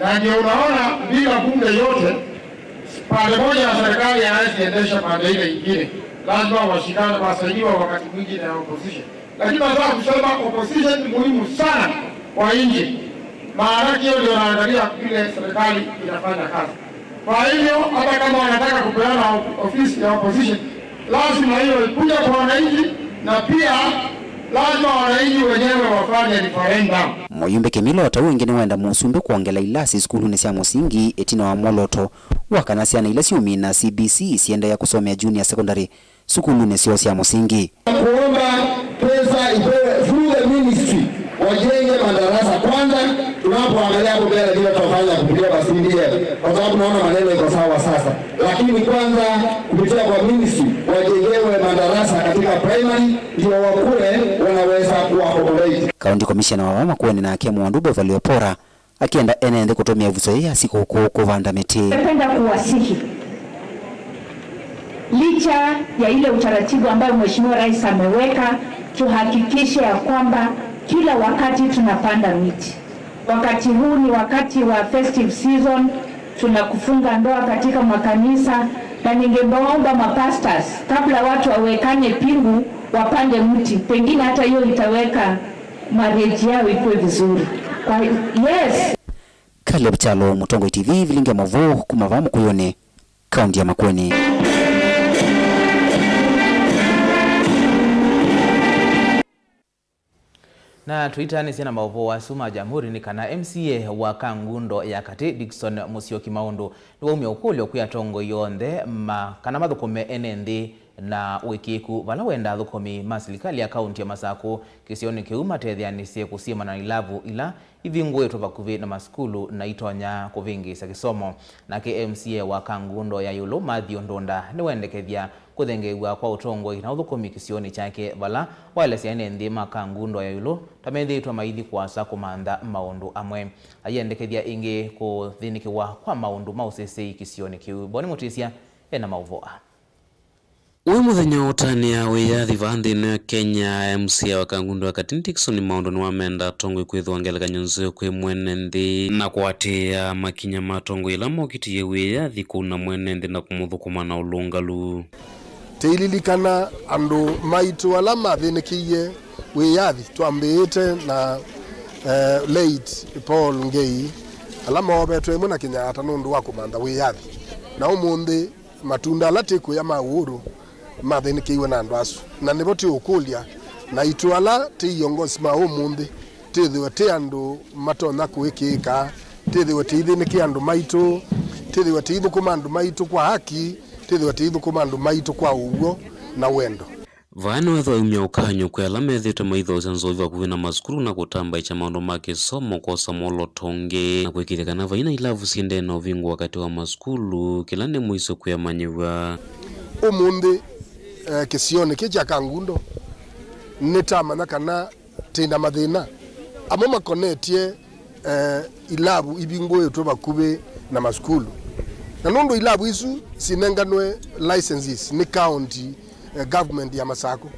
Na ndio unaona bila bunge yote, pande moja ya serikali haiwezi endesha pande ile ingine. Lazima washikane, wasaidiwa wakati mwingine na opposition. Lakini nataka kusema opposition ni muhimu sana kwa nchi. Maana hiyo ndio naangalia vile serikali inafanya kazi. Kwa hivyo, hata kama wanataka kupeana ofisi ya opposition, lazima hiyo ikuje kwa wananchi, na pia lazima wananchi wenyewe wafanye referendum. Mũyumbe Kĩmilo o ta ũu ĩngĩ nĩwenda mũsumbĩ kwongela ilasi sukulunĩ sya mũsingi ĩtina wa mwolooto wa kana syana ila syũmina C B C siendeea kũsomea junior secondary sukulunĩ syoo sya mũsingi. Kuomba pesa ipewe through the ministry, wajenge madarasa kwanza. Tunapoangalia hapo mbele vile tutafanya kupitia kwa C D F, kwa sababu naona maneno iko sawa sasa, lakini kwanza kupitia kwa ministry wajengewe madarasa katika primary, ndio wakuwe wanaweza kuwa accommodate. County Commissioner wa vaa Makueni nake Mũndũ Beverly Opora akĩenda ene nthĩ kũtũmĩa ĩvuso yĩĩ ya sikũkũ kũvanda mĩtĩ. Napenda kuwasihi, licha ya ile utaratibu ambayo Mheshimiwa Rais ameweka, tuhakikishe ya kwamba kila wakati tunapanda miti. Wakati huu ni wakati wa festive season, tunakufunga ndoa katika makanisa, na ningeomba mapastors, kabla watu wawekane pingu, wapande mti. Pengine hata hiyo itaweka marriage yao ikuwe vizuri. Kwa, yes. Caleb Kyalo, Mũtongoi T V, Vilingi ya Mauvoo, kuma vaa Mũkũyũnĩ, kaunti ya Makueni. Na tũitaanĩsye na maũvoo asu ma Jamhuri nĩ kana M C A wa Kangundo ya Katĩ, Dickson Mũsyoki Maũndũ, nĩwaumya ũkũlyo kwĩ atongoi onthe ma kana mathũkũme ene nthĩ na ũĩkĩĩku vala wenda athũkũmi ma silikalĩ ya kaunti ya Masakũ kĩsionĩ kĩu matetheanĩsye kũsiĩmana na ilavu ila ivingũĩtwe vakuvĩ na masukulu na itonya kũvĩngĩĩsya kĩsomo. Nake M C A wa Kangundo ya ĩũlũ, Matthew Ndunda, nĩwendekethya kũthengeew'a kwa ũtongoi na ũthũkũmi kĩsionĩ kyake, vala waelesya ene nthĩ ma Kangundo ya ĩũlũ ta methĩĩtwe maithi kũasa kũmantha maũndũ amwe. Aiendekethya ĩngĩ kũthĩnĩkĩwa kwa maũndũ ma ũsĩsĩi kĩsionĩ kĩu. Boni Mũtĩsya ena maũvoo aa. Wĩ mũthenya wa ũtanĩa wĩyathi vaa nthĩ ĩno ya Kenya, M C A wa Kangundo ya Katĩ, Dickson Maũndũ, nĩwamenda atongoi kwĩthĩwa ngelekany'o nzeo kwĩ mwene nthĩ na kũatĩĩa makinya ma atongoi ala mokĩtie wĩyathi kũuna mwene nthĩ na kũmũthũkũma na ũlũngalu. Tĩililikana andũ maitũ ala mathĩnĩkĩie wĩyathi, twambĩĩte na, eh, late Paul Ngei, ala moovetwe ĩmwe na Kenyatta nũndũ wa kũmantha wĩyathi. Na ũmũnthĩ, matunda ala tĩkũya ma ũũrũ mathĩnĩkĩiwe na andũ asu. Na nĩvo tĩũkũlya, naitũ ala tĩ iongosi ma ũmũnthĩ, Twĩthĩwe twĩ andũ matonya kũĩkĩĩka, twĩthĩwe tũithĩnĩkĩa andũ maitũ, twĩthĩwe tũithũkũma andũ maitũ kwa haki, twĩthĩwe tũithũkũma andũ maitũ kwa ũw'o na wendo. Vaa nĩwethwa aumya ũkany'o kwĩ ala methĩĩtwe maithoosya nzovi vakuvĩ na masukulu na kũtambaĩkya maũndũ ma kĩsomo kwosa mwolooto ũngĩ, na kũĩkĩĩthya kana vai na ilavu syĩendee na ũvingũ wa katĩ wa masukulu, kĩla nĩ mũisyo kwĩ amanyĩw'a. Ũmũnthĩ, eh, kĩsionĩ kĩĩ kya Kangundo, nĩtamanya kana twĩ na mathĩna amwe makonetye, eh, ilavu ivingũĩtwe vakuvĩ na masukulu. Na nũndũ ilavu isu sinenganwe licenses nĩ county, eh, government ya Masakũ,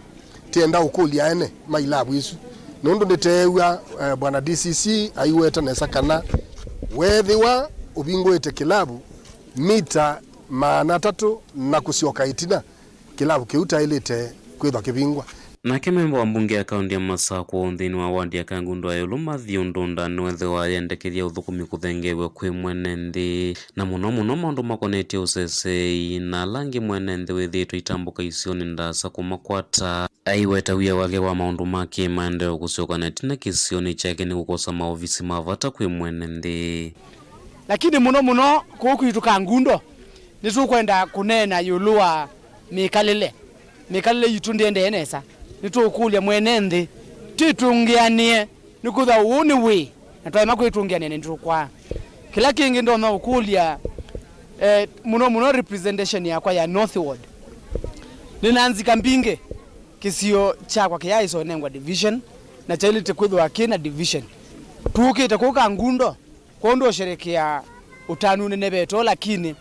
tienda ũkũlya ene ma ilavu isu. Nũndũ nĩteew'a, eh, bwana D C C aiweta nesa kana weethĩwa ũvingũĩte kĩlavu mita maana atatũ na kũsyoka ĩtina, kĩlavu kĩu kyaĩlĩte kwĩthwa kĩvingwa. Nake memba wa mbunge ya kaũntĩ ya Masakũ nthĩnĩ wa wandi ya Kangundo ya ĩũlũ, Matthew Ndunda, nĩwethĩwa ayendekethya ũthũkũmi kũthengeew'a kwĩ mwene nthĩ, na mũno mũno maũndũ makonetye ũseseei na ala angĩ mwene nthĩ wĩthĩĩtwe itambũka isionĩ ndaasa kũmakwata. Aiweta wia wake wa maũndũ ma kĩ-maendeeo kũsyoka na ĩtina kĩsionĩ kyake nĩ kũkosa maovisi ma vata kwĩ mwene nthĩ. Lakini mũno mũno kũũ kwitũ Kangundo, nĩtũkwenda kũneena ĩũlũ wa mĩkalĩle. Mĩkalĩle yitũ ndĩendee nesa. Nĩtũũkũlya mwene nthĩ, twĩtũngĩanĩe, nĩkwĩthwa ũũ nĩ wĩĩ, na twaema kwĩtũngĩanĩa nĩtũkwaa. Kĩla kĩngĩ ndonya ũkũlya, eh, mũno mũno representation yakwa ya North Ward. Nĩna nzika mbingĩ, kĩsio kyakwa kĩyaĩsa ũnengwa division, na kyaĩlĩte kwĩthĩwa kĩ na division. Tũũkĩte kũũ Kangundo, kwondũ ũsherekea ũtanu ũnene vetoo, lakini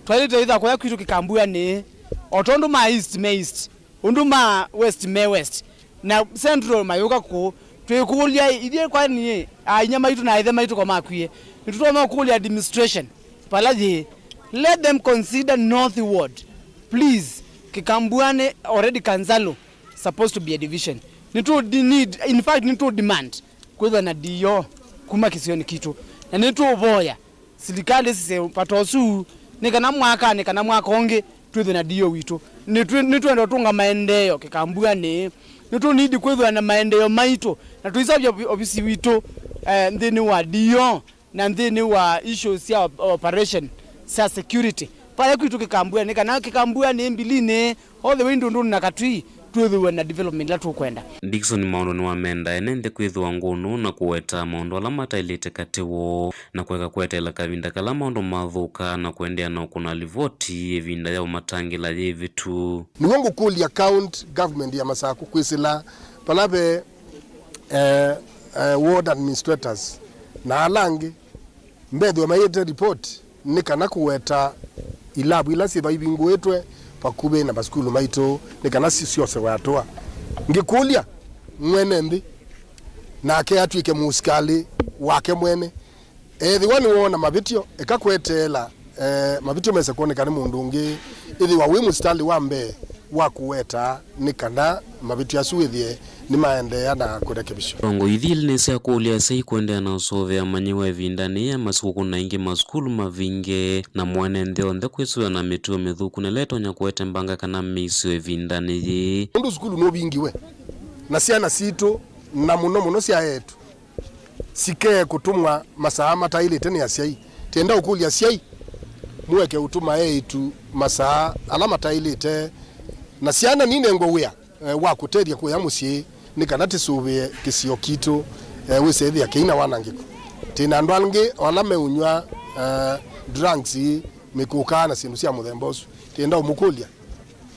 twaĩlĩte ĩtha kũya kwitũ kĩkambuanĩ, o tondũ ma east me east, ũndũ ma west me west, na central mayũka kũũ. Twĩkũlya ithyĩ, kwani ainya maitũ na aĩthe maitũ ko makwie? Nĩtũtonya kũkũlya administration vala yĩ, let them consider North Ward, please. Kĩkambuanĩ already Kanzalu supposed to be a division. Nĩtũ need, in fact, nĩtũ demand kwĩthwa na D O kuma kĩsionĩ kitũ, na nĩtũũvoya silikalĩ sisye vata ũsu, nĩ kana mwakanĩ kana mwaka ũngĩ twĩthwe na D O witũ. Nĩtwĩ-, nĩtwenda ũtũnga maendeeo kĩkambuanĩ. Nĩtũnidi kwĩthwa na maendeeo maitũ, na tũisavya ovi-, ovisi witũ, eh, nthĩnĩ wa D O na nthĩnĩ wa issues sya op-, operation sya security. Vaya kwitũ kĩkambuanĩ, kana kĩkambuanĩ mbilinĩ, all the way Ndũndũnĩ na Katui, twĩthĩwe na development ĩla tũkwenda. Dickson Maũndũ nĩwamenda ene nthĩ kwĩthĩwa ngũnũ na kũweta maũndũ ala mataĩlĩte katĩ woo, na kũeka kweteela kavinda kala maũndũ mathũka na kũendeea na ũkũna livoti ĩvinda ya ũmatangĩla yĩvĩtu. Nĩw'o ngũkũlya county government ya Masakũ kwĩsĩla vala ve, eh, eh, ward administrators na ala angĩ mbethĩwe maĩte report nĩ kana kũweta ilavu ila syĩthwa ivingũĩtwe vakuvĩ na masukulu maitũ nĩ kana si-, syosewe atũa. Ngĩkũlya mwene nthĩ, nake atw'ĩke mũsikalĩ wake mwene. Ethĩwa nĩwoona mavĩtyo, eka kweteela, eh, mavĩtyo mese kwoneka nĩ mũndũ ũngĩ. Ĩthĩwa wĩ mũsitalĩ wa mbee wa kũweta nĩ kana mavĩtyo asu wĩthĩe nĩmaendeea na kũrekebishwa. Ilongo ithi ilĩ nĩsyakũlya asyai kũendeea na ũsũvĩa amanyĩw'a ĩvindanĩ yĩĩ ya masikũkũ na ĩngĩ masukulu mavinge, na mwene nthĩ onthe kwĩsũvĩa na mĩtuo mĩthũku na ĩla ĩtonya kũete mbanga kana mĩisyo ĩvindanĩ yĩĩ. Nũndũ sukulu nũvingiwe, na syana sitũ, na mũno mũno sya eĩtu, sikee kũtũmwa masaa mataĩlĩte nĩ asyai. Tienda ũkũlya asyai, mũeke ũtũma eĩtu masaa ala mataĩlĩte, na syana ninengwe wĩa, eh, wa kũtethya kũya mũsyĩ nĩ kana tĩsũvĩe kĩsio kitũ, eh, wĩsethĩa kĩi na wanangĩko. Tĩ na andũ angĩ o ala meũnyw'a, eh, drugs, mĩkũkaa na syĩndũ sya mũthemba ũsu. Tienda ũmũkũlya.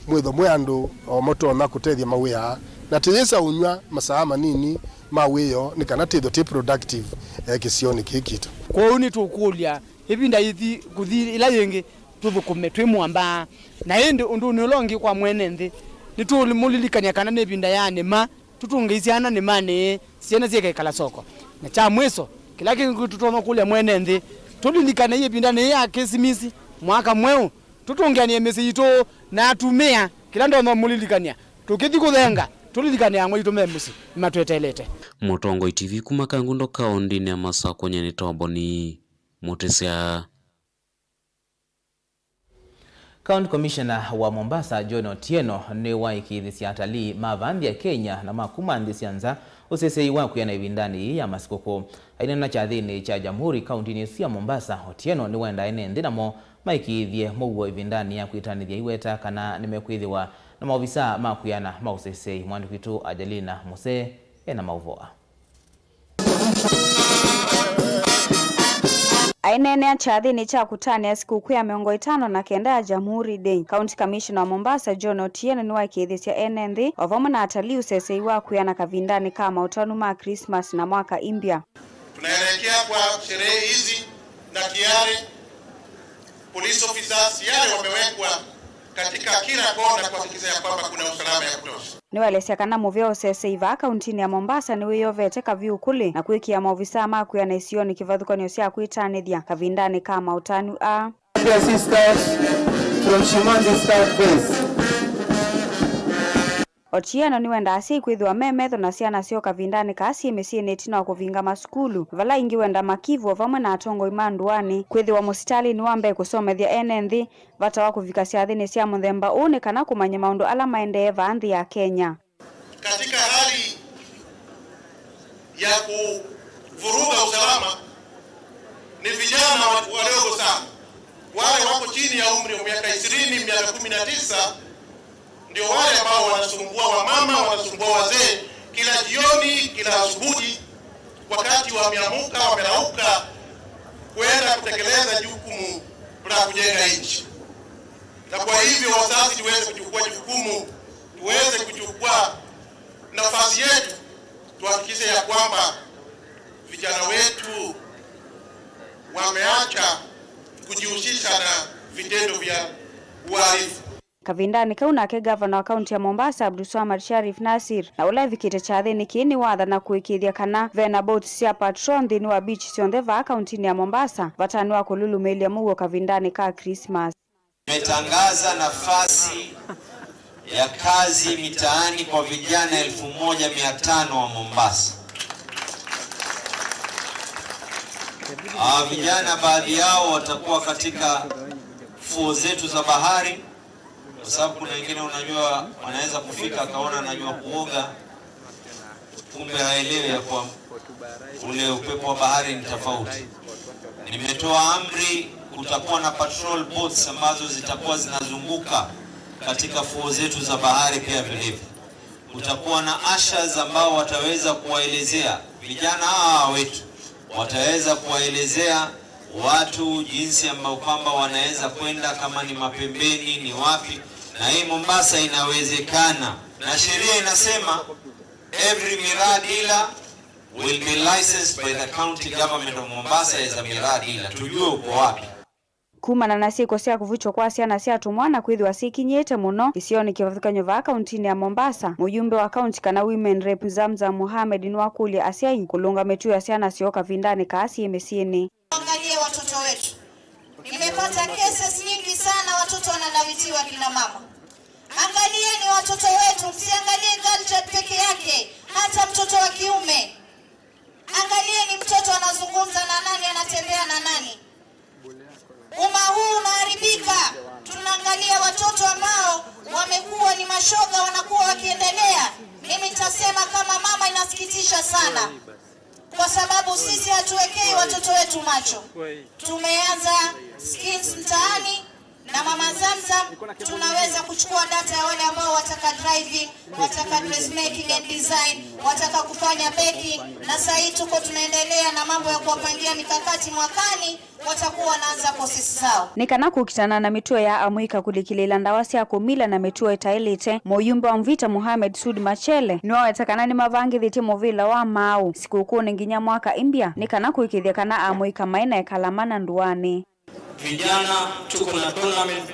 Mwĩthwe mwĩ andũ o mũtonya kũtethya mawĩa aa, na tĩyĩsa ũnyw'a masaa manini ma wĩoo nĩ kana tĩthwe twĩ productive, eh, kĩsionĩ kĩĩ kitũ. Kwoou nĩtũkũlya ĩvinda yĩthi kũthi ĩla yĩngĩ tũthũkũme twĩ mũamba. Na ĩndĩ ũndũnĩ ũla ũngĩ kwa mwene nthĩ, nĩtũmũlilikany'a kana nĩ ĩvinda ya nĩma tũtũngĩe syana nĩmanĩ, syana syĩke kala soko. Na kya mwĩso, kĩla kĩngĩ tũtonya kũlya mwene nthĩ, tũlilikane ĩvindanĩ yĩĩ ya Kĩsimisi, mwaka mweũ, tũtũngĩanĩe mĩsyĩ yitũ na atumĩa. Kĩla ndonya ũmũlilikany'a, tũkĩthi kũthenga, tũlilikane amwe aitũ me mũsyĩ nĩmatweteelete. Mũtongoi T V kuma Kangundo kaũndĩnĩ ya Masakũ, nyie nĩ Toboni Mũtĩsya. County Commissioner wa Mombasa, John Otieno, nĩwaĩkĩĩthĩsya atalii ma vaa nthĩ ya Kenya na ma kuma nthĩ sya nza ũseseĩ wa kwĩana ĩvindanĩ yĩĩ ya masikũkũ. Aineena kyathĩnĩ kya Jamhuri kauntinĩ ĩsu ya Mombasa, Otieno nĩwenda ene nthĩ namo maĩkĩĩthye mũuo ĩvindanĩ ya kwĩtanĩthya iweta kana nĩmekwĩthĩwa na maovisaa ma kwĩana ma ũseseĩ. Mwandĩki witũ Angelina Musee ena maũvoo. Aineenea kyathĩnĩ kya kũtanĩa sikũkũ ya mĩongo ĩtano na kenda ya Jamhuri Day, County Commissioner wa Mombasa, John Otieno, nĩwaĩkĩĩthĩsya ene nthĩ o vamwe na atalii ũseseĩ wa kwĩana kavindanĩ ka maũtanu ma Christmas na mwaka mpya. Tunaelekea kwa sherehe hizi na tayari police officers yale wamewekwa katika kila kona kuhakikisha ya kwamba kuna usalama ya kutosha. Nĩwaelesya kana mũvea ũseseĩ vaa kauntinĩ ya Mombasa nĩwĩyovete kavyũ kũlĩ na kwĩkĩa maovisaa ma kwĩana isionĩ kĩvathũkany'o sya kwĩtanĩthya kavindanĩ ka maũtanu aa. Dear sisters from Shimanzi Scout Base. Otieno nĩwendaa asyai kwĩthĩwa me metho na syana syoo kavindanĩ kaa syĩ mĩsyĩnĩ ĩtina wa kũvinga masukulu, vala ingĩ wenda makivwa vamwe na atongoi ma ndũanĩ kwĩthĩwa mũsitalĩnĩ wa mbee kũsomethya ene nthĩ. Vata wa kũvika syathĩnĩ sya mũthemba ũũ nĩ kana kũmanya maũndũ ala maendee vaa nthĩ ya Kenya. Katika hali ya kuvuruga usalama ni vijana wa-, wadogo sana, wale wako chini ya umri wa miaka ishirini, miaka kumi na tisa, ndio wale ambao wanasumbua wamama, wanasumbua wazee kila jioni, kila asubuhi, wakati wameamuka, wamerauka kwenda kutekeleza jukumu la kujenga nchi. Na kwa hivyo, wazazi, tuweze kuchukua jukumu, tuweze kuchukua nafasi yetu, tuhakikishe ya kwamba vijana wetu wameacha kujihusisha na vitendo vya uhalifu. Kavindanĩ kau nake ngavana wa kaunti ya Mombasa, Abdulswamad Sharif Nasir, na ũla evikĩte kyathĩnĩ kĩĩ nĩwathana kũĩkĩĩthya kana ve na boats sya patrol nthĩnĩ wa beach syonthe vaa kauntinĩ ya Mombasa, vatanĩ wa kũlũlũmĩĩlya mũuo kavindanĩ ka Christmas. Nimetangaza nafasi ya kazi mitaani kwa vijana elfu moja mia tano wa Mombasa. Hawa vijana, baadhi yao watakuwa katika fuo zetu za bahari, kwa sababu kuna wengine, unajua, wanaweza kufika akaona anajua kuoga, kumbe haelewi ya kuwa ule upepo wa bahari ni tofauti. Nimetoa amri, kutakuwa na patrol boats ambazo zitakuwa zinazunguka katika fuo zetu za bahari pia vilevile. Kutakuwa na ushers ambao wataweza kuwaelezea vijana hawa wetu, wataweza kuwaelezea watu jinsi ambao kwamba wanaweza kwenda, kama ni Mapembeni, ni wapi. Na hii Mombasa inawezekana. Na sheria inasema every miraa dealer will be licensed by the county government of Mombasa as a miraa dealer. Tujue uko wapi. Kumana na syĩko sya kũvukywa kwa syana sya tũmwana kwĩthĩwa syĩkinyĩte mũno isionĩ kĩvathũkany'o vaa kauntinĩ ya Mombasa, mũyumbe wa kaunti kana women rep Zamzam Mohamed nĩwakũlya asyai kũlũnga mĩtuo ya syana syoo kavindanĩ kaa syĩ mĩsyĩnĩ. Tuangalie watoto wetu. Nimepata cases nyingi sana, watoto wanalawitiwa kina mama. Angalieni watoto wetu, msiangalie girl child peke yake, hata mtoto wa kiume. Angalieni mtoto anazungumza na nani, anatembea na nani. Umma huu unaharibika. Tunaangalia watoto ambao wamekuwa ni mashoga, wanakuwa wakiendelea. Mimi nitasema kama mama, inasikitisha sana, kwa sababu sisi hatuwekei watoto wetu macho. Tumeanza skills mtaani na Mama Zamzam, tunaweza kuchukua data ya wale ambao wataka driving, wataka dressmaking and design, wataka kufanya baking, na saa hii tuko tunaendelea na mambo ya kuwapangia mikakati mwakani, watakuwa wanaanza courses zao. Nĩ kana kũkitana na mĩtuo ya amũika kũlikĩlĩĩla ndawa sya kũmila na mĩtuo ĩtaĩlĩte, mũyumbe wa Mvita Mohamed Sud Machele nĩwaweta kana nĩmavangĩthĩtye mũvĩla wa maaũ sikũkũnĩ nginya mwaka ĩmbya, nĩ kana kũĩkĩĩthya kana amũika maĩ na ĩkala mana ndũanĩ. Vijana, tuko na tournament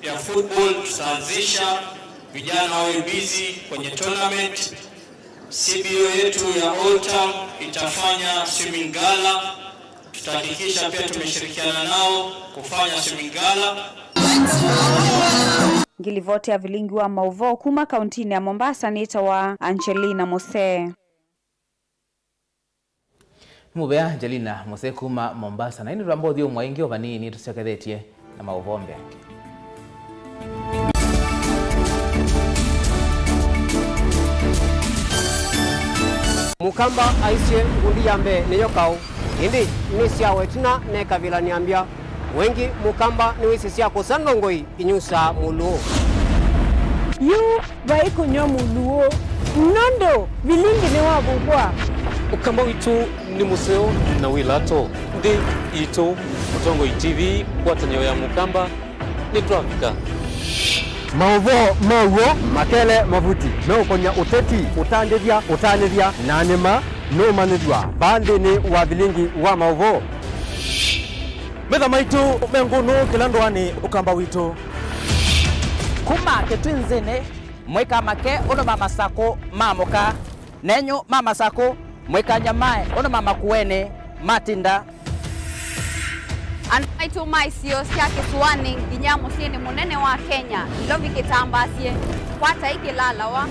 ya football tutaanzisha, vijana wawe busy kwenye tournament. C B O yetu ya Old Town itafanya swimming gala, tutahakikisha pia tumeshirikiana nao kufanya swimming gala. Ngilivoti ya vilingi wa maũvoo kuma kauntinĩ ya Mombasa nĩtawa Angelina Musee. Nĩ mũvea Angelina Musee kuma Mombasa. Na ĩndĩ tũramba ũthyũmũa ĩngĩ o vanini tũsyokethetye na maũvoo mbeange. Mũkamba aisye ngundi ya mbee nĩyo kaũ, ĩndĩ nĩ syawa ĩtina mekavĩlanĩa mbya. Wengĩ Mũkamba nĩwĩsĩ sya kũsa ndongoi inyusaa mũlũũ. Yu vai kũnyw'a mũlũũ, nũndũ vilingi nĩwavukwa. Ũkamba witũ nĩ mũseo na wĩ lato. Nthĩ itũ, Mũtongoi T V, ngwatanĩo ya Mũkamba, nĩtwavika. Maũvoo ma w'o makele mavuti meũkony'a ũteti, ũtandĩthya, ũtanĩthya, na nĩma nũũmanyĩthw'a vaa nthĩnĩ wa vilingi wa maũvoo. Metha maitũ me ngũnũ kĩla ndũanĩ Ũkamba witũ. Kuma Kĩtwinzĩnĩ, mũikamake ũndũ ma Masakũ maamũka, nenyu ma Masakũ, mũikanyamae ũndũ ma Makueni matinda. Andũ maitũ ma isio sya kĩsũanĩ nginya mũsyĩnĩ mũnene wa Kenya, Nairobi kĩtambaasye, kwatai kĩlalawa,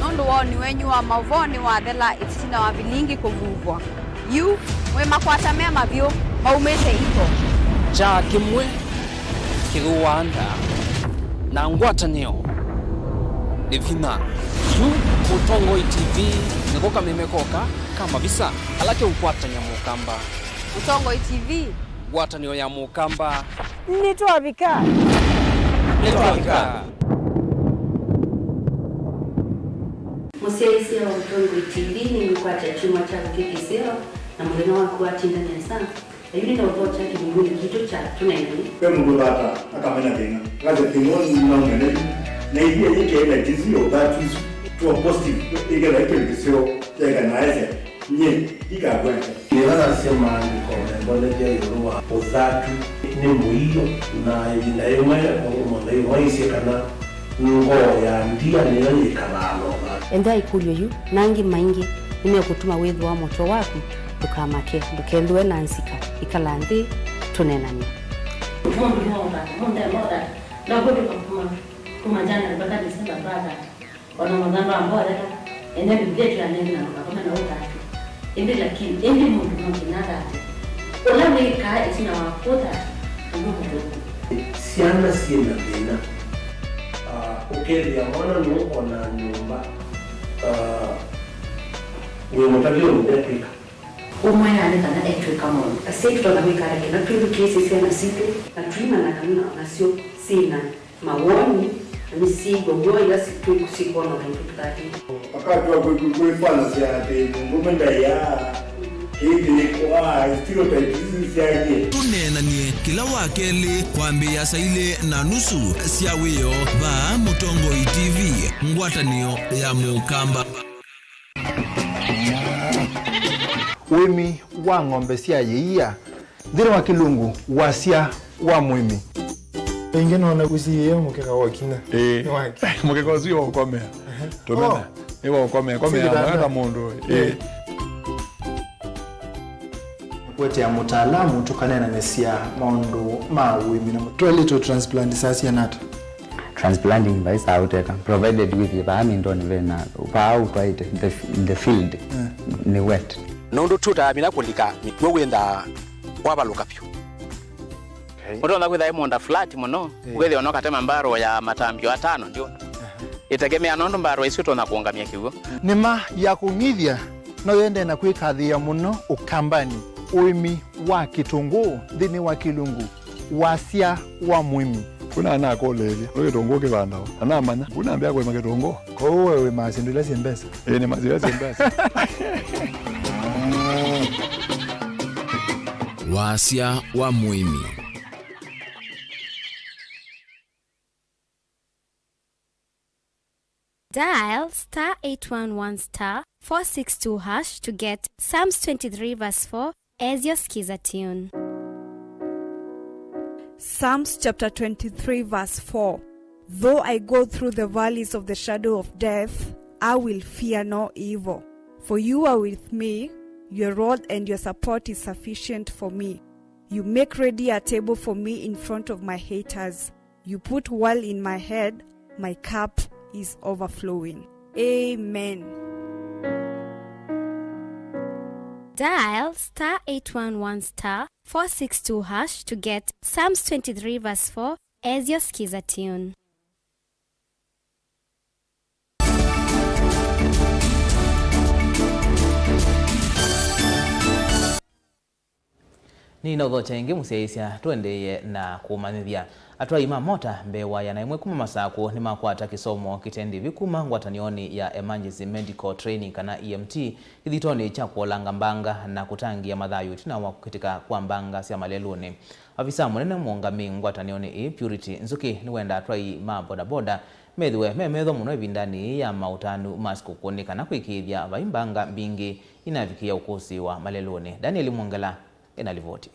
nũndũ woni wenyu wa maũvoo nĩwathela ĩtina wa vilingi kũvuvwa. Yu, mwĩ makwata me mavyũ, maumĩte iko. Kyaa kĩmwe kĩthũaa ndaa, na ngwatanĩo nĩ vinya. Yu Mũtongoi T V nĩko kameme koka ka mavisa ala keũkwatany'a Mũkamba. Mũtongoi T V. Ngwatanĩo ya Mũkamba. Nĩtwavika. Nĩtwavika. Mũsyaĩĩsya wa Mũtongoi T V nĩmũkwatya kyumwa kya kũkĩ kĩseo na mũthenya waku watinda nesa. Na yu nĩnaũthokya kĩlungunĩ kitũ kya tũneenany'e. Ve mũndũ ũthata akamena thĩna, akasya thĩna ũũ nĩnaumena yu, na ithyĩ yĩkee na tisi ya ũthatu isu, tuo positive, ĩkethwa ĩ kĩndũ kĩseo kyaeka na aesya. Nyie ndikakwete. Nĩvanasya maandĩko membonethya ĩũlũ wa ũthatu nĩ mũio, na ĩvinda yĩmwe mũndũ mũtheu waisye kana ngoo ya ndia nĩyo yĩkalaa na ũthatu. Ethĩwa ĩkũlyo yu na angĩ maingĩ nĩmekũtuma wĩthũa mũtwe waku, ndũkamake, ndũkethĩwe na nzika, ĩkala nthĩ tũneenany'e. Mũndũ nĩwaũthata, mũndũ nĩwaũthata, ndakũtũka kuma, kuma January mpaka December twathata. O na mathandũ ambotheka, ene Biblia ĩtwĩanene na ndũkakome na ũthatu. Ĩndĩ lakini, ĩndĩ mũndũ no nginya athate. Ũla wĩkaa ĩtina wa kũthata, ũndũ mũthũku. Syana syĩ na thĩna. Ah, ũkethĩa mwana nũũ o na nyũmba, ah, wĩ mũtavye ũndũ ekwĩka. Ũmwĩaa nĩ kana etwĩka maũndũ. Asyai tũtonya kwĩka ata kĩla twĩthukĩĩsye syana sitũ, na tũimanya kana o nasyo syĩ na mawoni, na nĩsyĩĩw'a w'o ila si-, twĩ-, sikwona ũndũ tũtatĩte. Wakati wa kwĩ-, kwĩ-, kwĩfanasya atĩ mũndũme ndaĩaa, kĩĩ kĩlĩkũ, ah, stereotypes isu syaie. Tũneenany'e kĩla wa kelĩ kwambĩĩa saa ilĩ na nusu sya wĩoo vaa Mũtongoi T V, ngwatanĩo ya Mũkamba. Ũĩmi wa ng'ombe sya yĩia. Nthĩnĩ wa kĩlungu, wasya wa mũĩmi. Ĩngĩ nona ũsiĩĩe mũkeka wa kinya. Ĩĩ. Nĩ waki. Mũkeka ũsu wa ũkomea. Ehe. Tũmena. Oh. Nĩ wa ũkomea. Komea. Sikitanda. Mwaka mũndũ. Ĩĩ. Ĩĩ. Kũetea mũtaalamu tũkaneenanĩsya maũndũ ma ũĩmi na. Twaĩlĩtwe transplant saa siana ata? Transplanting vai saa ũteka, provided with vaa mindoni vena, vaa ũtwaĩte, the, the field, mm, nĩ wet. Nũndũ tũtaa vinya kũlika mĩkw'ũ wĩthaa wavalũka vyũ. Okay. Ũtonya kwĩtha ĩ mũũnda flat mũno, eh, wĩthĩwa no katema mbarũ ya matambio atano ndio. Aha. Ĩtegemea nũndũ mbarũ ĩsu ĩtonya kũũngamya kĩw'ũ. Nĩma ya kũng'ithya no yendee na kwĩkathĩĩa mũno Ũkambanĩ, ũĩmi wa kĩtũngũũ nthĩnĩ wa kĩlungu. Wasya wa mũĩmi. Kuna anakũlĩĩlya, nĩ kĩtũngũũ kĩvandawa? Anamanya, kuna ambĩa kũĩma kĩtũngũũ. Kwoou we wĩmaa syĩndũ ila syĩ mbesa? Ĩĩ, nĩmaa syĩndũ ila syĩ mbesa. Wasya wa mũĩmi. Dial star eight one one star four six two hash to get Psalms twenty-three verse four as your skiza tune. Psalms chapter twenty-three verse four. Though I go through the valleys of the shadow of death, I will fear no evil, for you are with me, your rod and your support is sufficient for me. You make ready a table for me in front of my haters. You put oil in my head, my cup is overflowing. Amen. Dial star eight one one star four six two hash to get Psalms twenty-three verse four as your skiza tune. Nĩnaũthokya ĩngĩ mũsyaĩĩsya, tũendeeye na kũmanyĩthya. Atwai ma mota mbee wa ĩana ĩmwe kuma Masakũ nĩmakwata kĩsomo kĩte ndĩvi kuma ngwatanĩonĩ ya Emergency Medical Training kana E M T kĩthitonĩ kya kũolanga mbanga na kũtangĩĩa mathayũ ĩtina wa kũkĩtĩka kwa mbanga sya malelũnĩ. Avisa mũnene mũũngamĩi ngwatanĩonĩ ĩĩ, Purity Nzuki, nĩwenda atwai ma bodaboda methĩwe me metho mũno ĩvindanĩ yĩĩ ya maũtanu ma sikũkũ nĩ kana kũĩkĩĩthya vai mbanga mbingĩ inavikĩĩa ũkũsĩĩwa malelũnĩ. Daniel Mwongela ena livoti.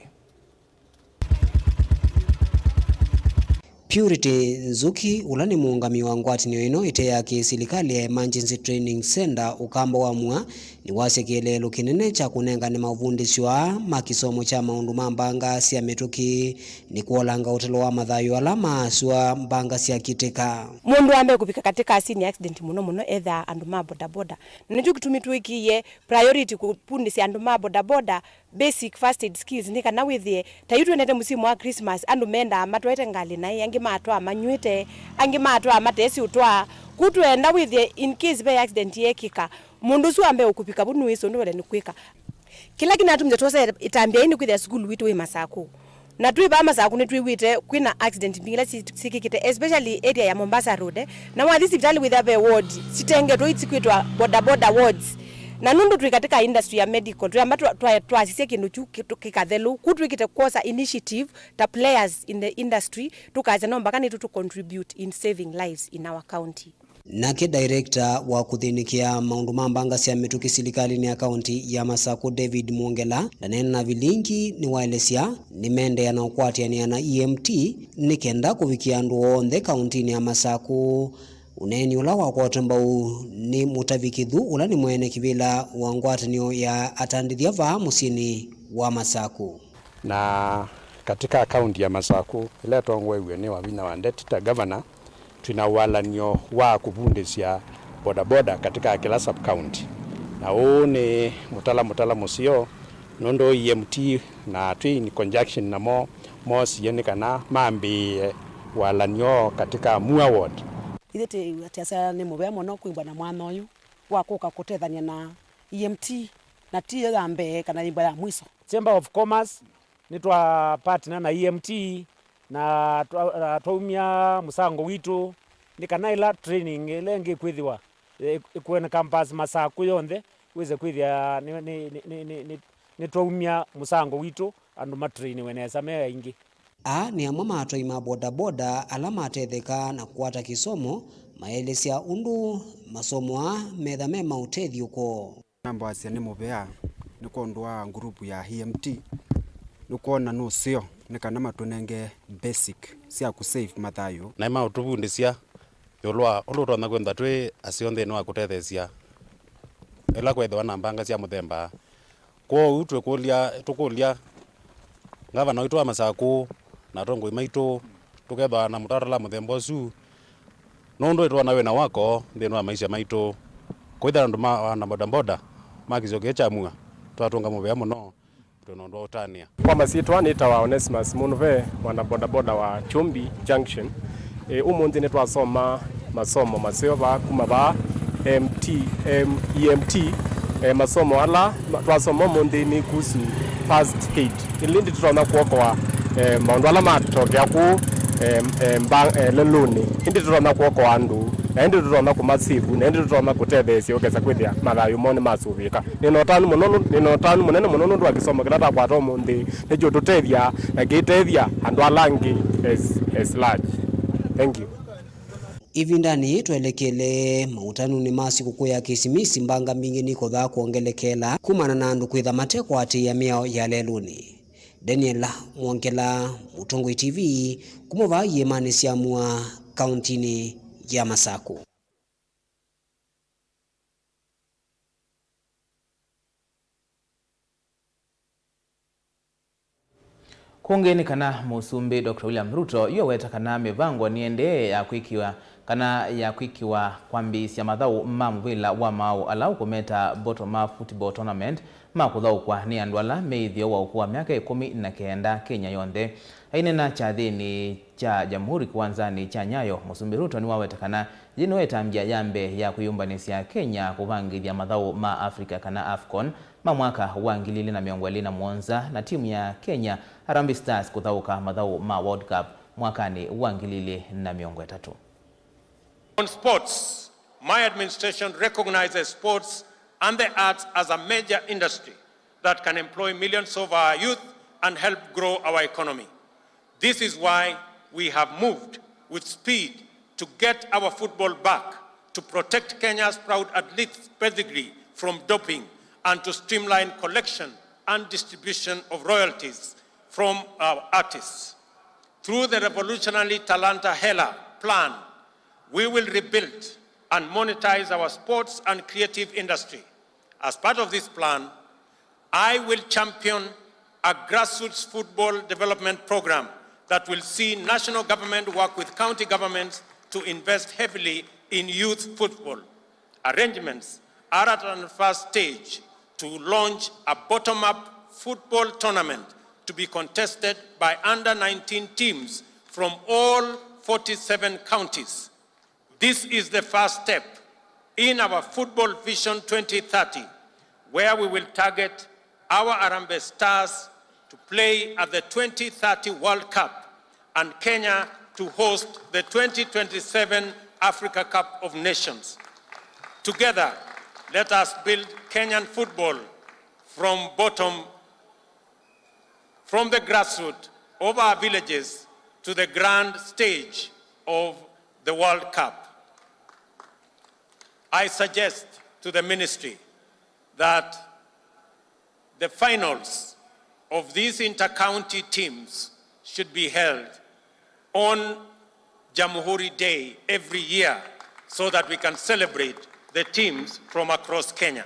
Purity Nzuki, ũla nĩ mũũngamĩi wa ngwatanĩo ĩno ĩte ya kĩsilikalĩ ya Emergency Training Center ũkamba wa mua, nĩwasya kĩeleelo kĩnene kya kũnengane maũvundĩsyo aa ma kĩsomo kya maũndũ ma mbanga sya mĩtũkĩ nĩ kũolanga ũtalo wa mathayũ ala maasũa mbanga syakitĩka. Mũndũ wa mbee kũvika katika scene ya accident mũno mũno ethaa andũ ma bodaboda. Na nĩkyo kĩtumi twĩkĩie priority kũvundĩsya andũ ma bodaboda basic first aid skills, nĩ kana wĩthĩe ta yu twendete musimu wa Christmas, andũ mendaa matwaĩte ngalĩ naĩ, angĩ matwaa manyw'ĩte, angĩ matwaa matesi ũtwaa. Ku twenda wĩthĩe in case ve accident yeekĩka, mũndũ ũsu wa mbee ũkũvika vu nĩwĩsĩ ũndũ wenda nĩ kwĩka. Kĩla kĩnatumie twose ĩtambya ĩĩ nĩ kwĩthĩa sukulu witũ wĩ Masakũ. Na twĩ vaa Masakũ nĩtwĩw'ĩte kwĩna accident mbingĩ ila syĩ-, syĩkĩkĩte, especially area ya Mombasa Road, eh. Na wathi sivitalĩ wĩthĩa ve ward sitengetwe itikwĩtwa boda boda wards. Na nũndũ twĩ katika industry ya medical, twĩamba twa-, twa-, twasisya kĩndũ kyu kĩ-, kĩkathelu, ku twĩkĩte kwosa initiative ta players in the industry, tũkasya no mbaka nĩtũ tũ contribute in saving lives in our county. Nake director wa kũthĩnĩkĩa maũndũ ma mbanga sya mĩtũkĩ silikalĩnĩ ya kaunti ya Masakũ, David Mwongela, ndaneena na vilingi, nĩwaelesya nĩmeendeea na ũkwatĩanĩa na E M T nĩ kenda kũvikĩa andũ onthe kauntinĩ ya Masakũ. Ũneeni ũla wakwatwa mbau nĩ Mũtavi Kĩthu, ũla nĩ mwene kĩvĩla wa ngwatanĩo ya atandĩthya vaa mũsyĩnĩ wa Masakũ. Na katika kaunti ya Masakũ, ĩla ĩtongoew'e nĩ Wavinya wa Ndeti ta gavana, twĩna walany'o wa kũvundĩsya bodaboda katika kĩla sub county. Na ũũ nĩ mũtala mũtala mũseo, nũndũ E M T na twĩ in conjunction namo moosie nĩ kana mambĩĩe walany'o katika Mua ward. Ithyĩ twĩw'a atĩ asa nĩ mũvea mũno kwĩmbwa na mwana ũyũ wa kũka kũtethany'a na E M T, na ti yo ya mbee kana yĩmbwa ya mwiso. Chamber of Commerce nĩtwa partner na E M T, na twa-, na twaumya mũsango witũ nĩ kana ĩla training ĩla ĩngĩ kwĩthĩwa, eh, ĩkwene campus Masakũ yonthe, wĩse kwĩthĩa nĩ, nĩ, nĩ twaumya mũsango witũ, andũ matrainiwe nesa me aingĩ. Aa nĩ amwe ma atwai ma bodaboda ala matetheka na kũkwata kĩsomo, maelesya ũndũ masomo aa metha me ma ũtethyo kwoo. Namboasya nĩ mũvea nĩ kwondũ wa ngurupu ya E M T, nĩkwona nũseo nĩ kana matũnenge basic sya kũsave mathayũ. Na nĩmaũtũvundĩsya ĩũlũ wa ũndũ ũtonya kwĩthwa twĩ aseo nthĩnĩ wa kũtetheesya ĩla kwethĩwa na mbanga sya mũthemba. Kwoou twĩkũlya, tũkũlya ngavana witũ wa Masakũ na atongoi maitũ tũkethwa na mũtalatala mũthemba ũsu, nũndũ nĩtwona wĩna wako nthĩnĩ wa maisha maitũ. Kwĩthĩa andũ ma, ana bodaboda ma kĩsio kĩĩ kya Mua twatũnga mũvea mũno, twĩ na ũndũ wa ũtanĩa. Kwa masyĩtwa nĩtawa Onesimus Mũnũve, mwana bodaboda wa Kyũmbi Junction. E, ũmũnthĩ nĩtwasoma masomo maseo vaa kuma vaa M T, em, E M T, e, masomo ala ma-, twasoma ũmũnthĩ nĩ kuhusu first aid. Ĩndĩ tũtonya kuokoa, e, maũndũ ala matokea kũu, e, e, mba-, e, lelũnĩ. Ĩndĩ tũtonya kuokoa andũ, na ĩndĩ tũtonya kũmasĩvu, na ĩndĩ tũtonya kũtetheesya ũkesa kwĩthĩa mathayũ moo nĩmasũvĩĩka. Nĩna ũtanu mũno nũ-, nĩna ũtanu mũnene mũno nũndũ wa kĩsomo kĩla takwata ũmũnthĩ, nĩkĩũtũtethya na kĩitethya andũ ala angĩ as, as large. Thank you. Ĩvindanĩ yĩĩ twelekele maũtanunĩ ma sikũkũ ya Kĩsimisi, mbanga mbingĩ nikothaa kwongelekeela kumana na andũ kwĩtha matekwatĩĩa mĩao ya lelũnĩ. Daniel Mwongela, Mũtongoi T V, kuma vaa iĩmanĩ sya Mua, kauntinĩ ya Masakũ. Kũngĩ nĩ kana Mũsumbĩ Doctor William Ruto yu aweta kana mĩvango nĩendee ya kwĩkĩwa, kana ya kwĩkĩwa kwambĩĩsya mathaũ ma mũvĩla wa maaũ ala ũkũmeta Bottom Up Football Tournament ma kũthaũkwa nĩ andũ ala me ĩtheo wa ũkũũ wa myaka ĩkũmi na kenda Kenya yonthe. Aineena kyathĩnĩ kya Jamhuri kĩwanzanĩ kya Nyayo, Mũsumbĩ Ruto nĩwaweta kana yĩĩ nĩyo ĩtambya ya mbee ya kwĩyũmbanĩsya Kenya kũvangĩthya mathaũ ma Africa kana AFCON ma mwaka wa ngili ilĩ na mĩongo ĩlĩ na mũonza, na timu ya Kenya Harambee Stars kũthaũka mathaũ ma World Cup mwakanĩ wa ngili ilĩ na mĩongo ĩtatũ. On sports, my administration recognizes sports and the arts as a major industry that can employ millions of our youth and help grow our economy. This is why we have moved with speed to get our football back, to protect Kenya's proud athletes' pedigree from doping, and to streamline collection and distribution of royalties from our artists. Through the revolutionary Talanta Hela plan, we will rebuild and monetize our sports and creative industry. As part of this plan, I will champion a grassroots football development program that will see national government work with county governments to invest heavily in youth football. Arrangements are at an advanced stage to launch a bottom-up football tournament to be contested by under nineteen teams from all forty-seven counties. This is the first step in our Football Vision twenty thirty, where we will target our Harambee Stars to play at the twenty thirty World Cup and Kenya to host the twenty twenty-seven Africa Cup of Nations. Together, let us build Kenyan football from bottom, from the grassroots of our villages to the grand stage of the World Cup. I suggest to the ministry that the finals of these inter-county teams should be held on Jamhuri Day every year so that we can celebrate the teams from across Kenya.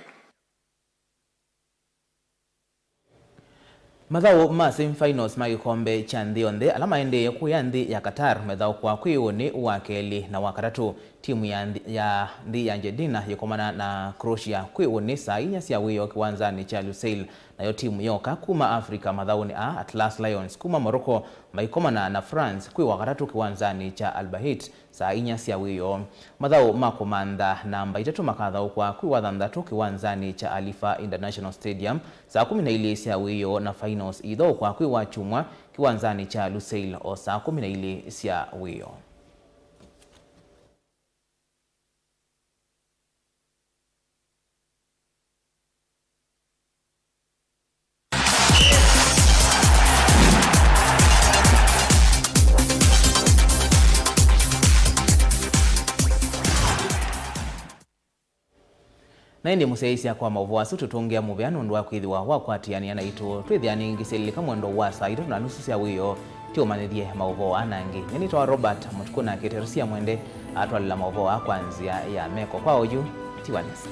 Mathaũ ma semifinals ma kĩkombe kya nthĩ yonthe ala maendee kũya nthĩ ya Qatar methaũkwa kwĩ ũnĩ wa kelĩ na wa katatũ. Timu ya nthĩ ya, nthĩ ya Argentina yĩkomana na Croatia kwĩ ũnĩ saa inya sya wĩoo kĩwanzanĩ kya Lusail, nayo timu yoka kuma Africa mathaũnĩ aa, Atlas Lions kuma Morocco, maikomana na France kwĩ wa katatũ kĩwanzanĩ kya Al Bayt saa inya sya wĩoo. Mathaũ ma kũmantha namba itatũ makathaũkwa kwĩ wa thanthatũ kĩwanzanĩ kya Alifa International Stadium saa kũmi na ilĩ sya wĩoo, na finals ithaũkwa kwĩ wa kyumwa kĩwanzanĩ kya Lusail o saa kũmi na ilĩ sya wĩoo. Na ĩndĩ mũsyaĩĩsya kwa maũvoo asu, tũtũngĩa mũvea nũndũ wa kwĩthĩwa wakwatĩanĩa naitũ. Twĩthĩane ĩngĩ syelilika mwendo wa saa itatũ na nusu sya wĩoo, tũũmanyĩthye maũvoo aa na angĩ. Nyie nĩtawa Robert Mũtukũ, nake Teresia Mwende atwalĩla maũvoo aa kwa nzĩa ya meko. Kwa oyu, tiwa nesa.